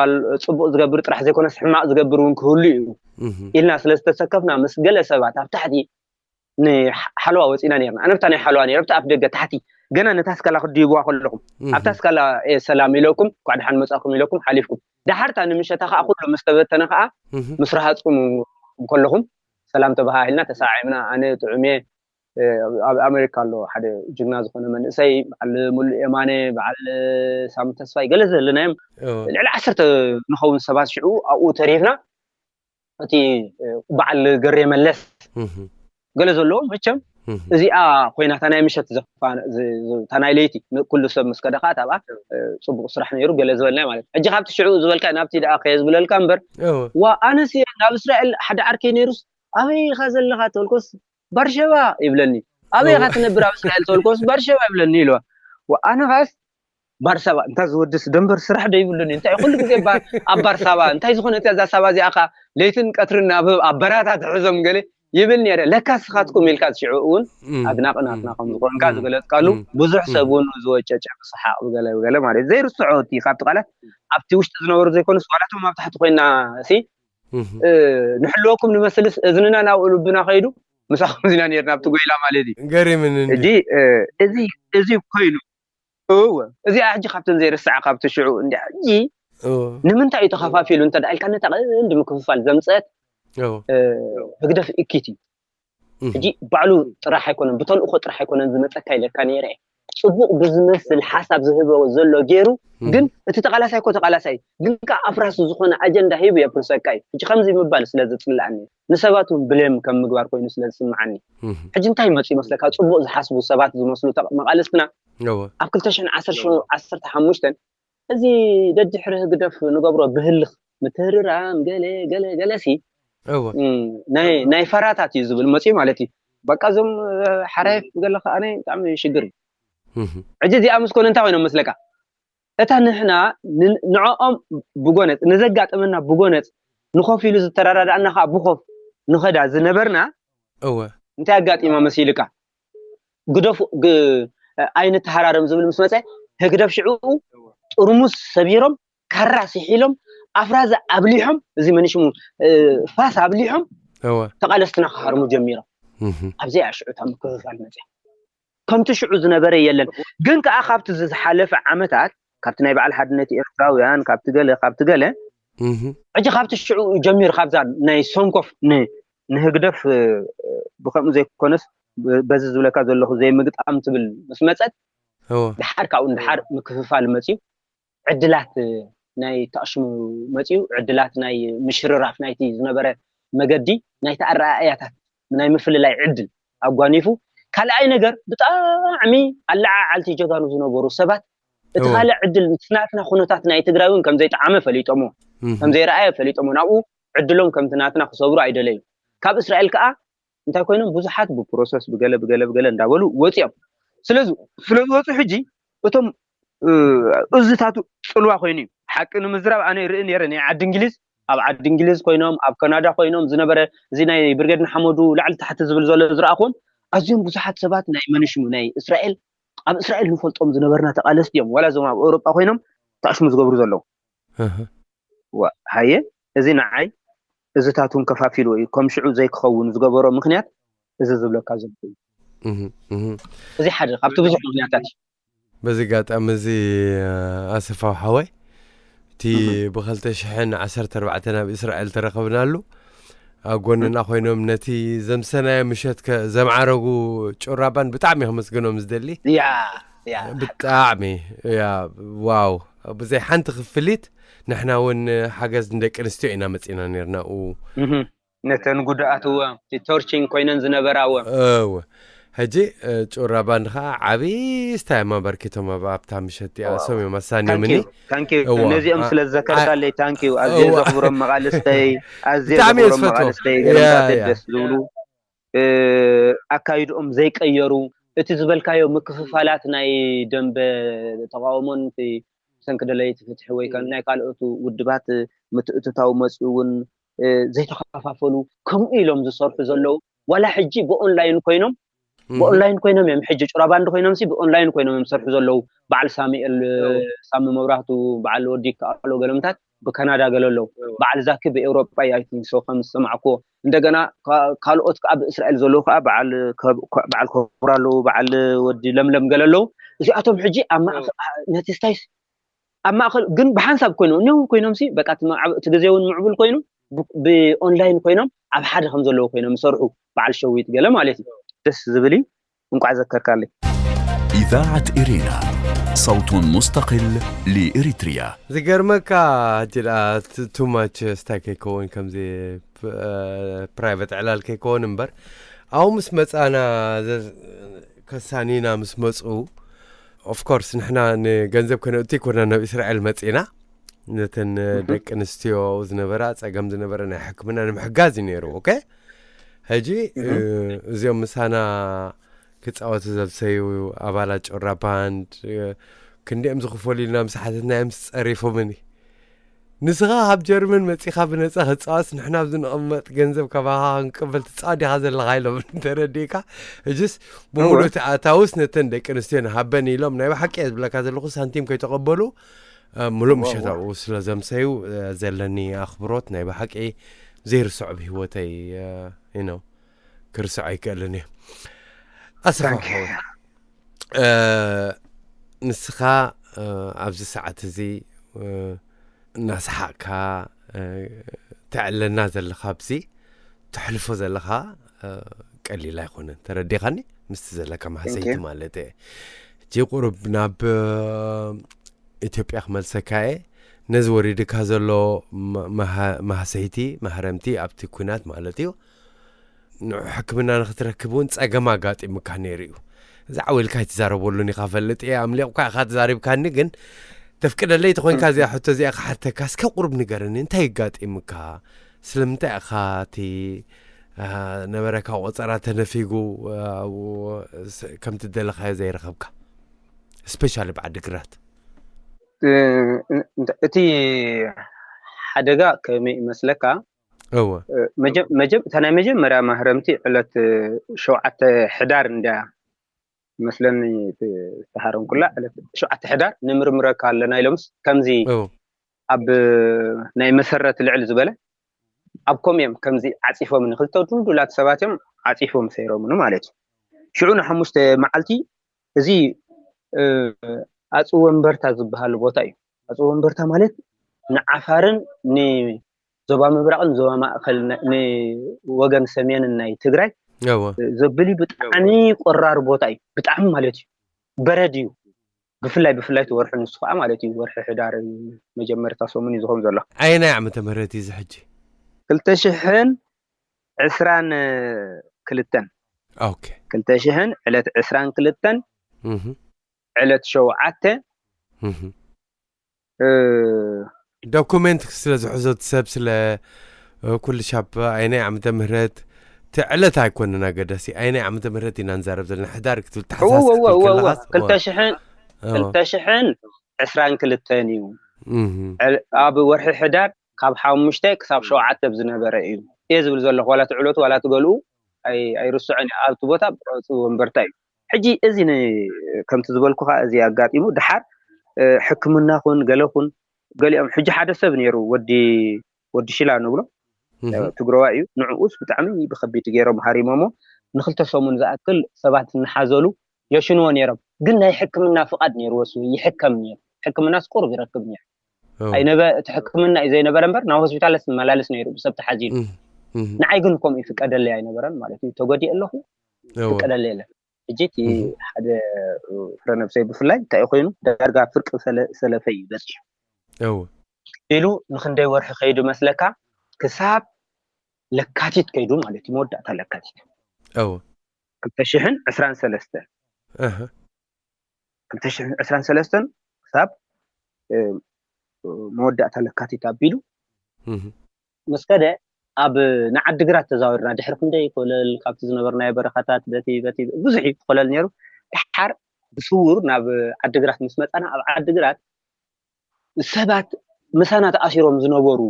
ፅቡቅ ዝገብር ጥራሕ ዘይኮነስ ሕማቅ ዝገብር እውን ክህሉ እዩ ኢልና ስለ ዝተሰከፍና ምስ ገለ ሰባት ኣብ ታሕቲ ንሓለዋ ወፂና ነርና ኣነብታ ናይ ሓለዋ ነረ ብቲ ኣፍ ደገ ታሕቲ ገና ነታ ስካላ ክድይብዋ ከለኹም ኣብታ ስካላ ሰላም ኢለኩም ኳዕ ድሓን መፃእኩም ኢለኩም ሓሊፍኩም ድሓርታ ንምሸታ ከዓ ኩሉ ምስ ተበተነ ከዓ ምስ ረሃፅኩም ከለኹም ሰላም ተባሃሂልና ተሳዒምና ኣነ ጥዑሜ ኣብ ኣሜሪካ ኣሎ ሓደ ጅግና ዝኾነ መንእሰይ በዓል ሙሉእ የማነ በዓል ሳሙ ተስፋይ ገለ ዘለናዮም ልዕሊ ዓሰርተ ንኸውን ሰባት ሽዑ ኣብኡ ተሪፍና እቲ በዓል ገሬ መለስ ገለ ዘለዎ መቸም እዚኣ ኮይና እታ ናይ ምሸት ዘፋ እታ ናይ ለይቲ ኩሉ ሰብ ምስ ከደ ከዓ ኣብኣ ፅቡቅ ስራሕ ነይሩ ገለ ዝበልና ማለት ሕጂ ካብቲ ሽዑ ዝበልካ ናብቲ ደኣ ከየ ዝብለልካ እምበር ዋ ኣነስ ናብ እስራኤል ሓደ ዓርከይ ነይሩስ ኣበይ ኢኻ ዘለኻ ተልኮስ ባርሸባ ይብለኒ ኣበይ ኢኻ ትነብር ኣብ እስራኤል ተልኮስ ባርሸባ ይብለኒ ኢልዋ ኣነ ኻስ ባርሳባ እንታይ ዝወድስ ደንበር ስራሕ ዶ ይብሉን እንታይ ኩሉ ግዜ ኣብ ባርሳባ እንታይ ዝኾነ እዛ ሳባ እዚኣ ካ ለይትን ቀትርን ኣብ ኣብ በራታ ትሕዞም ገለ ይብል ነረ ለካ ስኻትኩም ኢልካ ሽዑ እውን ኣድናቂ ናትና ከም ዝኾንካ ዝገለጽካሉ ብዙሕ ሰብ እውን ዝወጨጨ ብሰሓቕ ብገለ ብገለ ማለት ዘይርስዖ እቲ ካብቲ ቃላት ኣብቲ ውሽጢ ዝነበሩ ዘይኮኑስ ዋላቶም ኣብ ታሕቲ ኮይና ሲ ንሕልወኩም ንመስልስ እዝንና ናብ ልብና ከይዱ ምሳኹም ዚና ነርና ኣብቲ ጎይላ ማለት እዩ ገሪምኒ ሕጂ እዚ እዚ ኮይኑ እወ እዚኣ ሕጂ ካብተን ዘይርስዓ ካብቲ ሽዑ እንዲ ሕጂ ንምንታይ እዩ ተኸፋፊሉ እንተ ኢልካ ነታ ቀንዲ ምክፍፋል ዘምፀአት ህግደፍ እኪት እዩ ሕጂ ባዕሉ ጥራሕ ኣይኮነን ብተልእኮ ጥራሕ ኣይኮነን ዝመፀካ ኢለካ ነይረ ፅቡቅ ብዝመስል ሓሳብ ዝህበ ዘሎ ገይሩ ግን እቲ ተቃላሳይ እኮ ተቃላሳይ ግን ከዓ ኣፍራሲ ዝኾነ ኣጀንዳ ሂቡ የፍርሰካ እዩ ሕጂ ከምዚ ምባል ስለ ዝፅላኣኒ ንሰባት እውን ብሌም ከም ምግባር ኮይኑ ስለ ዝስምዓኒ ሕጂ እንታይ ይመፁ ይመስለካ ፅቡቅ ዝሓስቡ ሰባት ዝመስሉ መቃልስትና ኣብ ክልተ ሽሕን ዓሰርተ ሓሙሽተን እዚ ደድሕሪ ህግደፍ ንገብሮ ብህልኽ ምትህርራም ገለ ገለ ገለ ሲ ናይ ፈራታት እዩ ዝብል መፅኡ ማለት እዩ በቃ እዞም ሓራየፍ ገለ ከዓ ብጣዕሚ ሽግር እዩ ሕጂ እዚኣ ምስ ኮነ እንታይ ኮይኖም መስለካ እታ ንሕና ንዕኦም ብጎነፅ ንዘጋጠመና ብጎነፅ ንኮፍ ኢሉ ዝተረዳዳእና ከዓ ብኮፍ ንኸዳ ዝነበርና እወ እንታይ ኣጋጢማ መሲልካ ግደፉ ኣይንተሃራረም ዝብል ምስ መፀ ህግደፍ ሽዑ ጥርሙስ ሰቢሮም ካራ ስሒሎም ኣፍራዘ ኣብሊሖም እዚ መን ሽሙ ፋስ ኣብሊሖም ተቓለስትና ክሃርሙ ጀሚሮም ኣብዚኣ ሽዑ እታ ምክፍፋል መፅያ ከምቲ ሽዑ ዝነበረ የለን ግን ከዓ ካብቲ ዝሓለፈ ዓመታት ካብቲ ናይ በዓል ሓድነት ኤርትራውያን ካብቲ ገለ ካብቲ ገለ ሕጂ ካብቲ ሽዑ ጀሚሩ ካብዛ ናይ ሰንኮፍ ንህግደፍ ብከምኡ ዘይኮነስ በዚ ዝብለካ ዘለኹ ዘይምግጣም ትብል ምስ መፀት ድሓር ካብኡ ንድሓር ምክፍፋል መፅዩ ዕድላት ናይ ተኣሽሙ መፅዩ ዕድላት ናይ ምሽርራፍ ናይቲ ዝነበረ መገዲ ናይቲ ኣረኣእያታት ናይ ምፍልላይ ዕድል ኣጓኒፉ ካልኣይ ነገር ብጣዕሚ ኣለዓዓልቲ ጀጋኑ ዝነበሩ ሰባት እቲ ካልእ ዕድል ናትና ኩነታት ናይ ትግራይ እውን ከምዘይጠዓመ ፈሊጦሞ ከምዘይረኣየ ፈሊጦሞ ናብኡ ዕድሎም ከምቲ ናትና ክሰብሩ ኣይደለዩ ካብ እስራኤል ከዓ እንታይ ኮይኖም ብዙሓት ብፕሮሰስ ብገለ ብገለ ብገለ እንዳበሉ ወፂኦም ስለዚ ስለዝወፁ ሕጂ እቶም እዝታቱ ፅልዋ ኮይኑ እዩ ሓቂ ንምዝራብ ኣነ ይርኢ ነረ ናይ ዓዲ እንግሊዝ ኣብ ዓዲ እንግሊዝ ኮይኖም ኣብ ካናዳ ኮይኖም ዝነበረ እዚ ናይ ብርጌድ ንሓመዱ ላዕሊ ታሕቲ ዝብል ዘሎ ዝረኣኹም ኣዝዮም ብዙሓት ሰባት ናይ መንሽሙ ናይ እስራኤል ኣብ እስራኤል ንፈልጦም ዝነበርና ተቃለስቲ እዮም ዋላ እዞም ኣብ ኤውሮጳ ኮይኖም ተኣሽሙ ዝገብሩ ዘለዉ ሃየ እዚ ንዓይ እዝታቱን ከፋፊልዎ እዩ ከም ሽዑ ዘይክኸውን ዝገበሮ ምክንያት እዚ ዝብለካ ዘሎ እዩ እህ፣ እህ። እዚ ሓደ ካብቲ ብዙሕ ምክንያታት እዩ። በዚ ኣጋጣሚ እዚ ኣሰፋው ሓወይ፣ እቲ ብ ክልተ ሽሕን ዓሰርተ ኣርባዕተን ኣብ እስራኤል ተረኸብናሉ ኣብ ጎንና ኮይኖም ነቲ ዘምሰናዮ ምሸት ከ ዘምዓረጉ ጩራባን ብጣዕሚ ከመስግኖም ዝደሊ። ያ ያ ብጣዕሚ ያ ዋው፣ ብዘይ ሓንቲ ክፍሊት ንሕና እውን ሓገዝ ንደቂ ኣንስትዮ ኢና መፂና ነርና። ኡ እህ። ነተን ጉድኣትዎ ቶርቺንግ ኮይነን ዝነበራዎ እው ሕጂ እ፣ ጩራ ባንድ ከዓ ዓብዪ ስታይማ በርኪቶም ኣብ ኣብታ ምሸት እቲኣ ዋው። ሶም እዮም ኣሳንዮምኒ። ታንኪዩ ታንኪዩ እዋ። ነዚኦም አ- ስለ ዘከርካለይ ታንኪዩ። ኣዝየ እዋ። ዘኽብሮም መቓልስተይ ኣዝየ ብጣዕሚ እየ ዘኽብሮም ዝፈትዎም። መቓልስተይ ያ፣ ገለምታተይ ያ። ደስ ዝብሉ እ፣ ኣካይድኦም ዘይቀየሩ እቲ ዝበልካዮ ምክፍፋላት ናይ ደንበ ተቃውሞን እቲ ሰንኪ ደለይቲ ፍትሒ ወይ ከ ናይ ካልኦት ውድባት ምትእትታው መፅኡ እውን እ፣ ዘይተኸፋፈሉ ከምኡ ኢሎም ዝሰርሑ ዘለዉ ዋላ ሕጂ ብኦንላይን ኮይኖም ብኦንላይን ኮይኖም እዮም ሕጂ ጭራ ባንድ ኮይኖም ሲ ብኦንላይን ኮይኖም እዮም ዝሰርሑ ዘለዉ። በዓል ሳሙኤል እ፣ ሳሚ መብራህቱ፣ በዓል ወዲ ከኣሎ ገለምታት ብካናዳ ገለ ኣለዉ። በዓል ዛኪ ብኤውሮጳ እዩ፣ I think so ከም ዝሰማዕኩዎ። እንደገና ካ- ካልኦት ከዓ ብእስራኤል ዘለዉ ከዓ በዓል ከብ- በዓል ኮብራ ኣለዉ፣ በዓል ወዲ ለምለም ገለ ኣለዉ። እዚኣቶም ሕጂ ኣብ ማእኸ- አ- ነቲ ስታይስ ኣብ ማእኸል ግን ብሓንሳብ ኮይኖም እኒው ኮይኖም ሲ በቃ እቲ መዓብ- እቲ ግዜ እውን ምዕቡል ኮይኑ ብ- ብኦንላይን ኮይኖም ኣብ ሓደ ከም ዘለዉ ኮይኖም ዝሰርሑ በዓል ሸዊት ገለ ማለት እዩ። ደስ ዝብል እዩ። እንቋዕ ዘከርካለይ። إذاعة إرينا، صوت مستقل لإريتريا. ዝገርመካ ሕጂ ደኣ ቱ ማች ስታይ ከይከውን ከምዚ ፕራይቨት ዕላል ከይከውን እምበር ኣብኡ ምስ መፃና ዘ- ከሳኒና ምስ መፁ ኦፍኮርስ ንሕና ንገንዘብ ከነእቱ ኣይኮና ናብ እስራኤል መፂና ነተን ደቂ ኣንስትዮ ዝነበራ ፀገም ዝነበረ ናይ ሕክምና ንምሕጋዝ እዩ ነይሩ። ኦኬ ሕጂ እ፣ እዚኦም ምሳና ክፃወቱ ዘምሰዩ ኣባላት ጮራ ባንድ እ፣ ክንዲኦም ዝኽፈሉ ኢልና ምስ ሓተትናዮም ጸሪፎምኒ። ንስኻ ካብ ጀርመን መጺኻ ብነጻ ክትጻወትስ ንሕና ኣብዚ ንቕመጥ ገንዘብ ካባኻ ክንቅበል ትጻወት ዲኻ ዘለኻ ኢሎም ተረዲእካ። ሕጅስ ብምሉእ እቲ ኣታውስ ነተን ደቂ ኣንስትዮ ንሃበን ኢሎም ናይ ብሓቂ እየ ዝብለካ ዘለኹ ሳንቲም ከይተቐበሉ እ፣ ምሉእ ምሸት ኣብኡ ስለ ዘምሰዩ እ፣ ዘለኒ ኣኽብሮት ናይ ብሓቂ ዘይርስዖ ብህይወተይ እ፣ you know፣ ክርስዖ ኣይክእልን እየ። ኣሰፋ ሓወይ፣ እ፣ ንስኻ እ፣ ኣብዚ ሰዓት እዚ እ፣ እናሰሓቕካ እ፣ ተዕለና ዘለኻ ኣብዚ ተሕልፎ ዘለኻ እ፣ ቀሊል ኣይኮነን። ተረዲኻኒ? ምስቲ ዘለካ ማህሰይቲ ማለት እየ። ሕጂ ቁሩብ ናብ እ፣ ኢትዮጵያ ክመልሰካ እየ። ነዚ ወሪድካ ዘሎ ማ- ማሃ- ማህሰይቲ ማህረምቲ ኣብቲ ኩናት ማለት እዩ ንዑ ሕክምና ንክትረክብ እውን ፀገም ኣጋጢሙካ ነይሩ እዩ። እዛ ዓው ኢልካ ኣይትዛረበሉን ኢኻ ፈልጥ እየ ኣምሊቑካ ኢኻ ተዛሪብካኒ ግን ተፍቅደለይ ተኮይንካ እዚኣ ሕቶ እዚኣ ክሓተካ እስከ ቁሩብ ንገረኒ እንታይ ይጋጢምካ ስለምንታይ ኢኻ እቲ ነበረካ ቆፀራ ተነፊጉ ኣብኡ ከምቲ ደለካዮ ዘይረኸብካ ስፔሻሊ ብዓዲ ግራት እቲ ሓደጋ ከመይ ይመስለካ እወ መጀም እታ ናይ መጀመርያ ማህረምቲ ዕለት ሸውዓተ ሕዳር እንድያ መስለኒ ዝተሃረምኩላ ዕለት ሸውዓተ ሕዳር ንምርምረካ ኣለና ኢሎምስ ከምዚ እወ ኣብ ናይ መሰረት ልዕል ዝበለ ኣብ ኮም እዮም ከምዚ ዓፂፎምኒ ክልተ ድልዱላት ሰባት እዮም ዓፂፎም ሰይሮምኒ ማለት እዩ ሽዑ ንሓሙሽተ መዓልቲ እዚ ኣፅወ እምበርታ ዝበሃል ቦታ እዩ ኣፅወ እምበርታ ማለት ንዓፋርን ንዞባ ምብራቕን ዞባ ማእኸል ንወገን ሰሜንን ናይ ትግራይ እወ ዘብል እዩ ብጣዕሚ ቆራር ቦታ እዩ ብጣዕሚ ማለት እዩ በረድ እዩ ብፍላይ ብፍላይ እቲ ወርሒ ንሱ ከዓ ማለት እዩ ወርሒ ሕዳር እዩ መጀመርታ ሰሙን እዩ ዝኸውን ዘሎ ኣየናይ ዓመተ ምህረት እዩ እዚ ሕጂ ክልተ ሽሕን ዕስራን ክልተን ኦኬ ክልተ ሽሕን ዕለት ዕስራን ክልተን እህ ዕለት ሸውዓተ እህ እ፣ ዶኩሜንት ስለ ዝሕዞ እቲ ሰብ ስለ እ፣ ኩሉ ሻብ ኣይናይ ዓመተ ምህረት እቲ ዕለት ኣይኮነን ኣገዳሲ ኣይናይ ዓመተ ምህረት ኢና ንዛረብ ዘለና ሕዳር ክትብል እወ እወ እወ እወ ተሓሳስ ክልተ ሽሕን ክልተ ሽሕን ዕስራን ክልተን እዩ እህ ዕል- ኣብ ወርሒ ሕዳር ካብ ሓሙሽተ ክሳብ ሸውዓተ ኣብ ዝነበረ እዩ እየ ዝብል ዘለኹ ዋላ ትዕለቱ ዋላ ትገልኡ ኣይ- ኣይርስዖን እዩ ኣብቲ ቦታ ብቐፁ ወንበርታ እዩ ሕጂ እዚ ን- ከምቲ ዝበልኩኻ እዚ ኣጋጢሙ ድሓር እ፣ ሕክምና ኹን ገለ ኹን ገሊኦም ሕጂ ሓደ ሰብ ነይሩ ወዲ ወዲ ሽላ ንብሎ እህ ትግረዋ እዩ ንዕኡስ ብጣዕሚ ብከቢድ ገይሮም ሃሪሞሞ ንክልተ ሰሙን ዝኣክል ሰባት እናሓዘሉ የሽንዎ ነይሮም። ግን ናይ ሕክምና ፍቓድ ነይርዎ፣ እሱ ይሕከም ነይሩ። ሕክምናስ ቁሩብ ይረክብ ነይሩ። ኣይነበ እቲ ሕክምና እዩ ዘይነበረ እምበር ናብ ሆስፒታል ዝመላለስ ነይሩ ብሰብ ተሓዚሉ። ንዓይ ግን ከምኡ ይፍቀደለይ ኣይነበረን ማለት እዩ። ተጎዲእ ኣለኹ፣ ይፍቀደለይ የለን። ሕጂ እቲ ሓደ ፍረ ነብሰይ ብፍላይ እንታይ ኮይኑ ዳርጋ ፍርቂ ሰለፈይ በፂሑ ኢሉ ንክንደይ ወርሒ ከይዱ መስለካ? ክሳብ ለካቲት ከይዱ ማለት እዩ፣ መወዳእታ ለካቲት እወ ክልተ ሽሕን ዕስራን ሰለስተን ክልተ ሽሕን ዕስራን ሰለስተን ክሳብ መወዳእታ ለካቲት ኣቢሉ ምስ ከደ ኣብ ንዓዲግራት ተዛዊርና ድሕሪ ክንደይ ኮለል ካብቲ ዝነበርናዮ በረኻታት በቲ በቲ ብዙሕ እዩ ኮለል ነይሩ። ድሓር ብስውር ናብ ዓዲግራት ምስ መፃና ኣብ ዓዲግራት ሰባት ምሳና ተኣሲሮም ዝነበሩ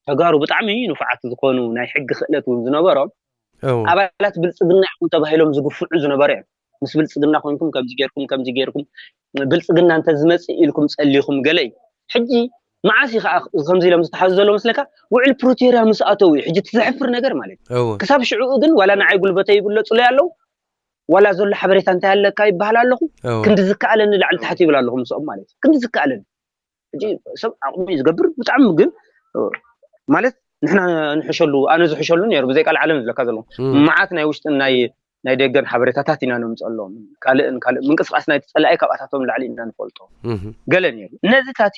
ተጋሩ ብጣዕሚ ንፉዓት ዝኾኑ ናይ ሕጊ ክእለት እውን ዝነበሮም ኣባላት ብልፅግና ኢኹም ተባሂሎም ዝግፍዑ ዝነበሩ እዮም። ምስ ብልፅግና ኮንኩም ከምዚ ጌርኩም ከምዚ ጌርኩም ብልፅግና እንተዝመፅእ ኢልኩም ፀሊኹም ገለ እዩ። ሕጂ መዓስ እዩ ከዓ ከምዚ ኢሎም ዝተሓዙ ዘሎ መስለካ? ውዕል ፕሪቶርያ ምስ ኣተው እዩ። ሕጂ እቲ ዘሕፍር ነገር ማለት እዩ። ክሳብ ሽዕኡ ግን ዋላ ንዓይ ጉልበተይ ይብለፁለይ ኣለዉ ዋላ ዘሎ ሓበሬታ እንታይ ኣለካ ይበሃል ኣለኹ። ክንዲ ዝከኣለኒ ላዕሊ ታሕቲ ይብል ኣለኹ ምስኦም ማለት እዩ። ክንዲ ዝከኣለኒ ሕጂ ሰብ ዓቕሚ እዩ ዝገብር ብጣዕሚ ግን ማለት ንሕና ንሕሸሉ ኣነ ዝሕሸሉ ነይሩ ብዘይ ቃል ዓለም ዝብለካ ዘለኹ መዓት ናይ ውሽጥን ናይ ናይ ደገን ሓበሬታታት ኢና ነምፀሎም። ካልእን ካልእ ምንቅስቃስ ናይ ተፀላኢ ካብኣታቶም ላዕሊ ኢና ንፈልጦ ገለ ነይሩ። ነዚታት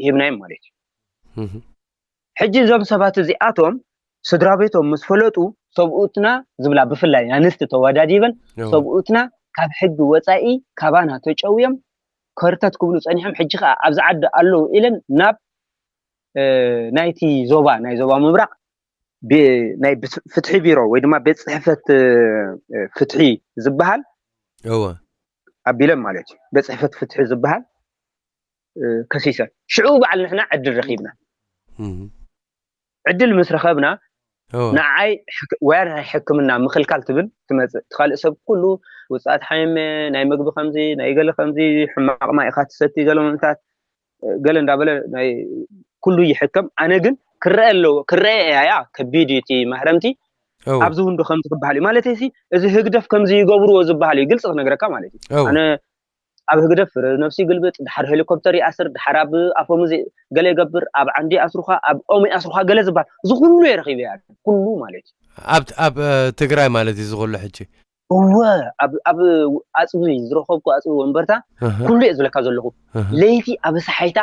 ሂብናዮም ማለት እዩ። ሕጂ እዞም ሰባት እዚኣቶም ስድራ ቤቶም ምስ ፈለጡ ሰብኡትና ዝብላ ብፍላይ ኣንስቲ ተወዳዲበን ሰብኡትና ካብ ሕጊ ወፃኢ ካባና ተጨውዮም ከርተት ክብሉ ፀኒሖም። ሕጂ ከዓ ኣብዚ ዓዲ ኣለዉ ኢለን ናብ ናይቲ ዞባ ናይ ዞባ ምብራቕ ናይ ፍትሒ ቢሮ ወይ ድማ ቤት ፅሕፈት ፍትሒ ዝበሃል እወ ኣቢለን ማለት እዩ። ቤት ፅሕፈት ፍትሒ ዝበሃል ከሲሰን ሽዑ በዓል ንሕና ዕድል ረኺብና ዕድል ምስ ረኸብና ንዓይ ወያ ናይ ሕክምና ምክልካል ትብል ትመፅእ። እቲ ካልእ ሰብ ኩሉ ውፅኣት ሓመመ ናይ ምግቢ ከምዚ ናይ ገለ ከምዚ ሕማቕ ማይ ኢኻ ትሰቲ ገለ ምንታት ገለ እንዳበለ ናይ ኩሉ ይሕከም። ኣነ ግን ክረአ ኣለዎ ክረአ እያ ከቢድ እዩ እቲ ማህረምቲ ኣብዚ ውንዶ ከምዚ ክበሃል እዩ ማለት እዚ ህግደፍ ከምዚ ይገብርዎ ዝበሃል እዩ ግልፂ ክነግረካ ማለት እዩ። ኣነ ኣብ ህግደፍ ነብሲ ግልብጥ ድሓር ሄሊኮፕተር ይኣስር ድሓር ኣብ ኣፎምዝ ገለ ይገብር ኣብ ዓንዲ ኣስሩኻ ኣብ ኦም ኣስሩኻ ገለ ዝበሃል እዚ ኩሉ የረኺበ እያ ኩሉ ማለት እዩ። ኣብ ትግራይ ማለት እዩ ዝኩሉ ሕጂ እወ ኣብ ኣፅቢ ዝረኸብኩ ኣፅቢ ወንበርታ ኩሉ እየ ዝብለካ ዘለኹ። ለይቲ ኣብ ሰሓይታ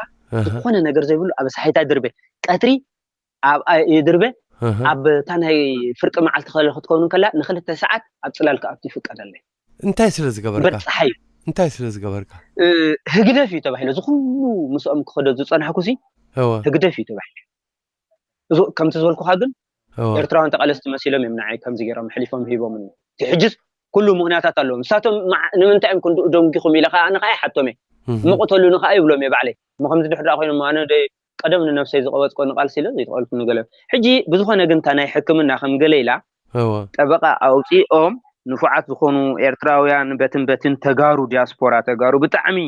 ዝኾነ ነገር ዘይብሉ ኣብ ሰሓይታ ድርበ ቀትሪ ኣብኣ ይድርበ ኣብ እታ ናይ ፍርቂ መዓልቲ ከለ ክትከውን ከላ ንክልተ ሰዓት ኣብ ፅላል ክኣቱ ይፍቀደለይ። እንታይ ስለ ዝገበርካ? በር ፀሓይ እዩ። እንታይ ስለ ዝገበርካ? ህግደፍ እዩ ተባሂለ። እዚ ኩሉ ምስኦም ክኸዶ ዝፀናሕኩ ሲ እወ ህግደፍ እዩ ተባሂለ። እዚ ከምቲ ዝበልኩኻ ግን እወ ኤርትራውያን ተቓለስቲ መሲሎም እዮም ንዓይ ከምዚ ገይሮም ሕሊፎም ሂቦምኒ። እቲ ሕጅስ ኩሉ ምኽንያታት ኣለዎም። ንሳቶም መዓ- ንምንታይ እዮም ክንድኡ ደንጊኹም ኢለ ከዓ ኣነ ከዓ ይሓቶም እየ። እህ፣ እሞ ቅተሉኒ ከዓ ይብሎም እየ ባዕለይ። እሞ ከምዚ ድሕር ኮይኖም ኣነ ደ- ቀደም ንነብሰይ ዝቐበጽኮ ንቓልሲ ኢለ ዘይተቐልኩ ንገለ ሕጂ ብዝኾነ ግን እታ ናይ ሕክምና ከም ገለ ኢላ እወ ጠበቓ ኣውፂኦም ንፉዓት ዝኾኑ ኤርትራውያን በትን በትን ተጋሩ ዲያስፖራ ተጋሩ ብጣዕሚ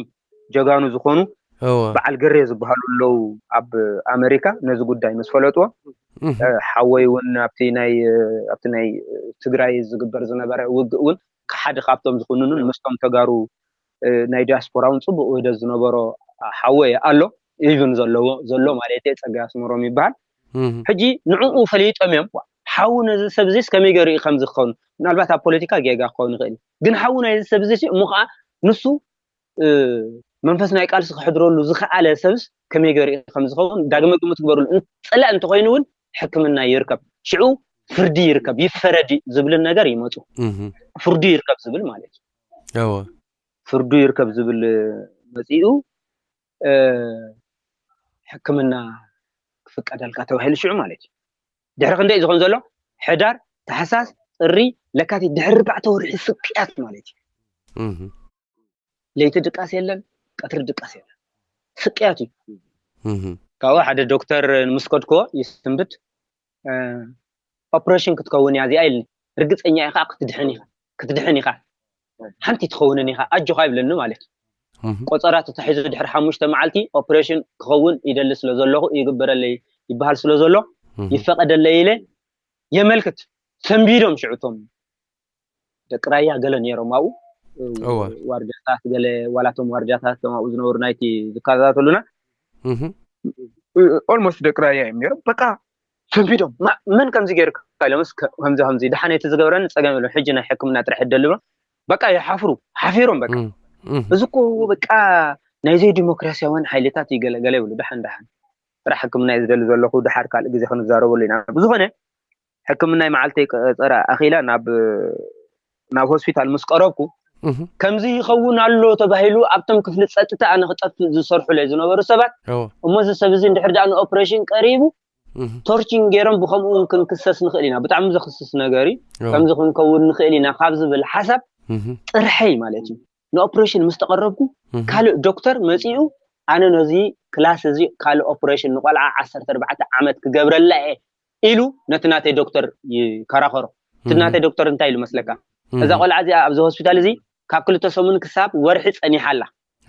ጀጋኑ ዝኾኑ እወ በዓል ገሬ ዝበሃሉ ኣለዉ ኣብ ኣመሪካ ነዚ ጉዳይ ምስ ፈለጥዎ እህ፣ ሓወይ እውን ኣብቲ ናይ ኣብቲ ናይ ትግራይ ዝግበር ዝነበረ ውግእ እውን ሓደ ካብቶም ዝኹንኑን ምስቶም ተጋሩ ናይ ዲያስፖራ እውን ፅቡቅ ውህደት ዝነበሮ ሓወይ ኣሎ ኢቭን ዘለዎ ዘሎ ማለት እየ ፀጋ ኣስመሮም ይበሃል። እህ፣ ሕጂ ንዕኡ ፈሊጦም እዮም ሓው ነዚ ሰብ እዚስ ከመይ ገይሩ እዩ ከምዚ ክኸውን ምናልባት ኣብ ፖለቲካ ጌጋ ክኸውን ይኽእል እዩ ግን ሓው ናይዚ ሰብ እዚ እሞ ከዓ ንሱ መንፈስ ናይ ቃልሲ ክሕድረሉ ዝኸኣለ ሰብስ ከመይ ገይሩ እዩ ከም ዝኸውን ዳግመ ግምት ግበሩሉ። ፀላእ እንተኮይኑ እውን ሕክምና ይርከብ፣ ሽዑ ፍርዲ ይርከብ፣ ይፈረድ ዝብልን ነገር ይመፁ። ፍርዱ ይርከብ ዝብል ማለት እዩ። ፍርዱ ይርከብ ዝብል መፂኡ ሕክምና ክፍቀደልካ ተባሂሉ ሽዑ ማለት እዩ። ድሕሪ ክንደይ እዩ ዝኸውን ዘሎ? ሕዳር፣ ታሕሳስ፣ ጥሪ፣ ለካቲት፣ ድሕሪ ኣርባዕተ ወርሒ ስቅያት ማለት እዩ። ለይቲ ድቃስ የለን፣ ቀትሪ ድቃስ የለን። ስቅያት እዩ። ካብኡ ሓደ ዶክተር ምስ ከድክዎ ይስንብድ፣ ኦፕሬሽን ክትከውን እያ እዚኣ ኢልኒ። ርግፀኛ ኢኻ ክትድሕን ኢኻ፣ ክትድሕን ኢኻ፣ ሓንቲ ትኸውንን ኢኻ ኣጆኻ ይብለኒ ማለት እዩ። ቆፀራ ተታሒዙ ድሕሪ ሓሙሽተ መዓልቲ ኦፕሬሽን ክኸውን ይደሊ ስለ ዘለኹ ይግበረለይ ይበሃል ስለ ዘሎ ይፈቐደለይ ኢለ የመልክት። ሰንቢዶም ሽዑ እቶም ደቂ ራያ ገለ ነይሮም ኣብኡ። እወ። ዋርድያታት ገለ፣ ዋላቶም ዋርድያታት ቶም ኣብኡ ዝነበሩ ናይቲ ዝከታተሉና እህ ኦልሞስት ደቂ ራያ እዮም ነይሮም። በቃ ሰንቢዶም፣ "ማ- መን ከምዚ ገይርካ?" ኢሎምስ ከ- ከምዚ ከምዚ፣ "ደሓን እቲ ዝገብረኒ ጸገም የብሉን፣ ሕጂ ናይ ሕክምና ጥራሕ ይደልሎ." በቃ ይሓፍሩ፣ ሓፊሮም በቃ። እህ እህ "እዚ እኮ በቃ ናይ ዘይዲሞክራሲያውያን ሓይልታት እዩ ገለ ገለ" ይብሉ። ደሓን ደሓን ጥራሕ ሕክምና እዩ ዝደሊ ዘለኹ፣ ደሓር ካልእ ግዜ ክንዛረበሉ ኢና። ብዝኾነ ሕክምናይ መዓልተይ ቀጸራ ኣኺላ ናብ ናብ ሆስፒታል ምስ ቀረብኩ፣ እህ ከምዚ ይኸውን ኣሎ ተባሂሉ ኣብቶም ክፍሊ ጸጥታ ኣነ ክጠፍእ ዝሰርሑለይ ዝነበሩ ሰባት፣ እወ እሞ እዚ ሰብ እዚ እንድሕር ደኣ ንኦፕሬሽን ቀሪቡ እህ ቶርችሪንግ ገይሮም ብኸምኡ እውን ክንክሰስ ንኽእል ኢና፣ ብጣዕሚ ዘኽስስ ነገር እዩ፣ እወ ከምዚ ክንከውን ንኽእል ኢና ካብ ዝብል ሓሳብ እህ ጥርሐይ ማለት እዩ። ንኦፕሬሽን ምስ ተቐረብኩ እህ ካልእ ዶክተር መጺኡ ኣነ ነዚ ክላስ እዚ ካልእ ኦፕሬሽን ንቆልዓ ዓሰርተ ኣርባዕተ ዓመት ክገብረላ እየ ኢሉ ነቲ ናተይ ዶክተር ይከራኸሮ። እቲ እህ ናተይ ዶክተር እንታይ ኢሉ መስለካ? እህ እዛ ቆልዓ እዚኣ ኣብዚ ሆስፒታል እዚ ካብ ክልተ ሰሙን ክሳብ ወርሒ ጸኒሓ ኣላ።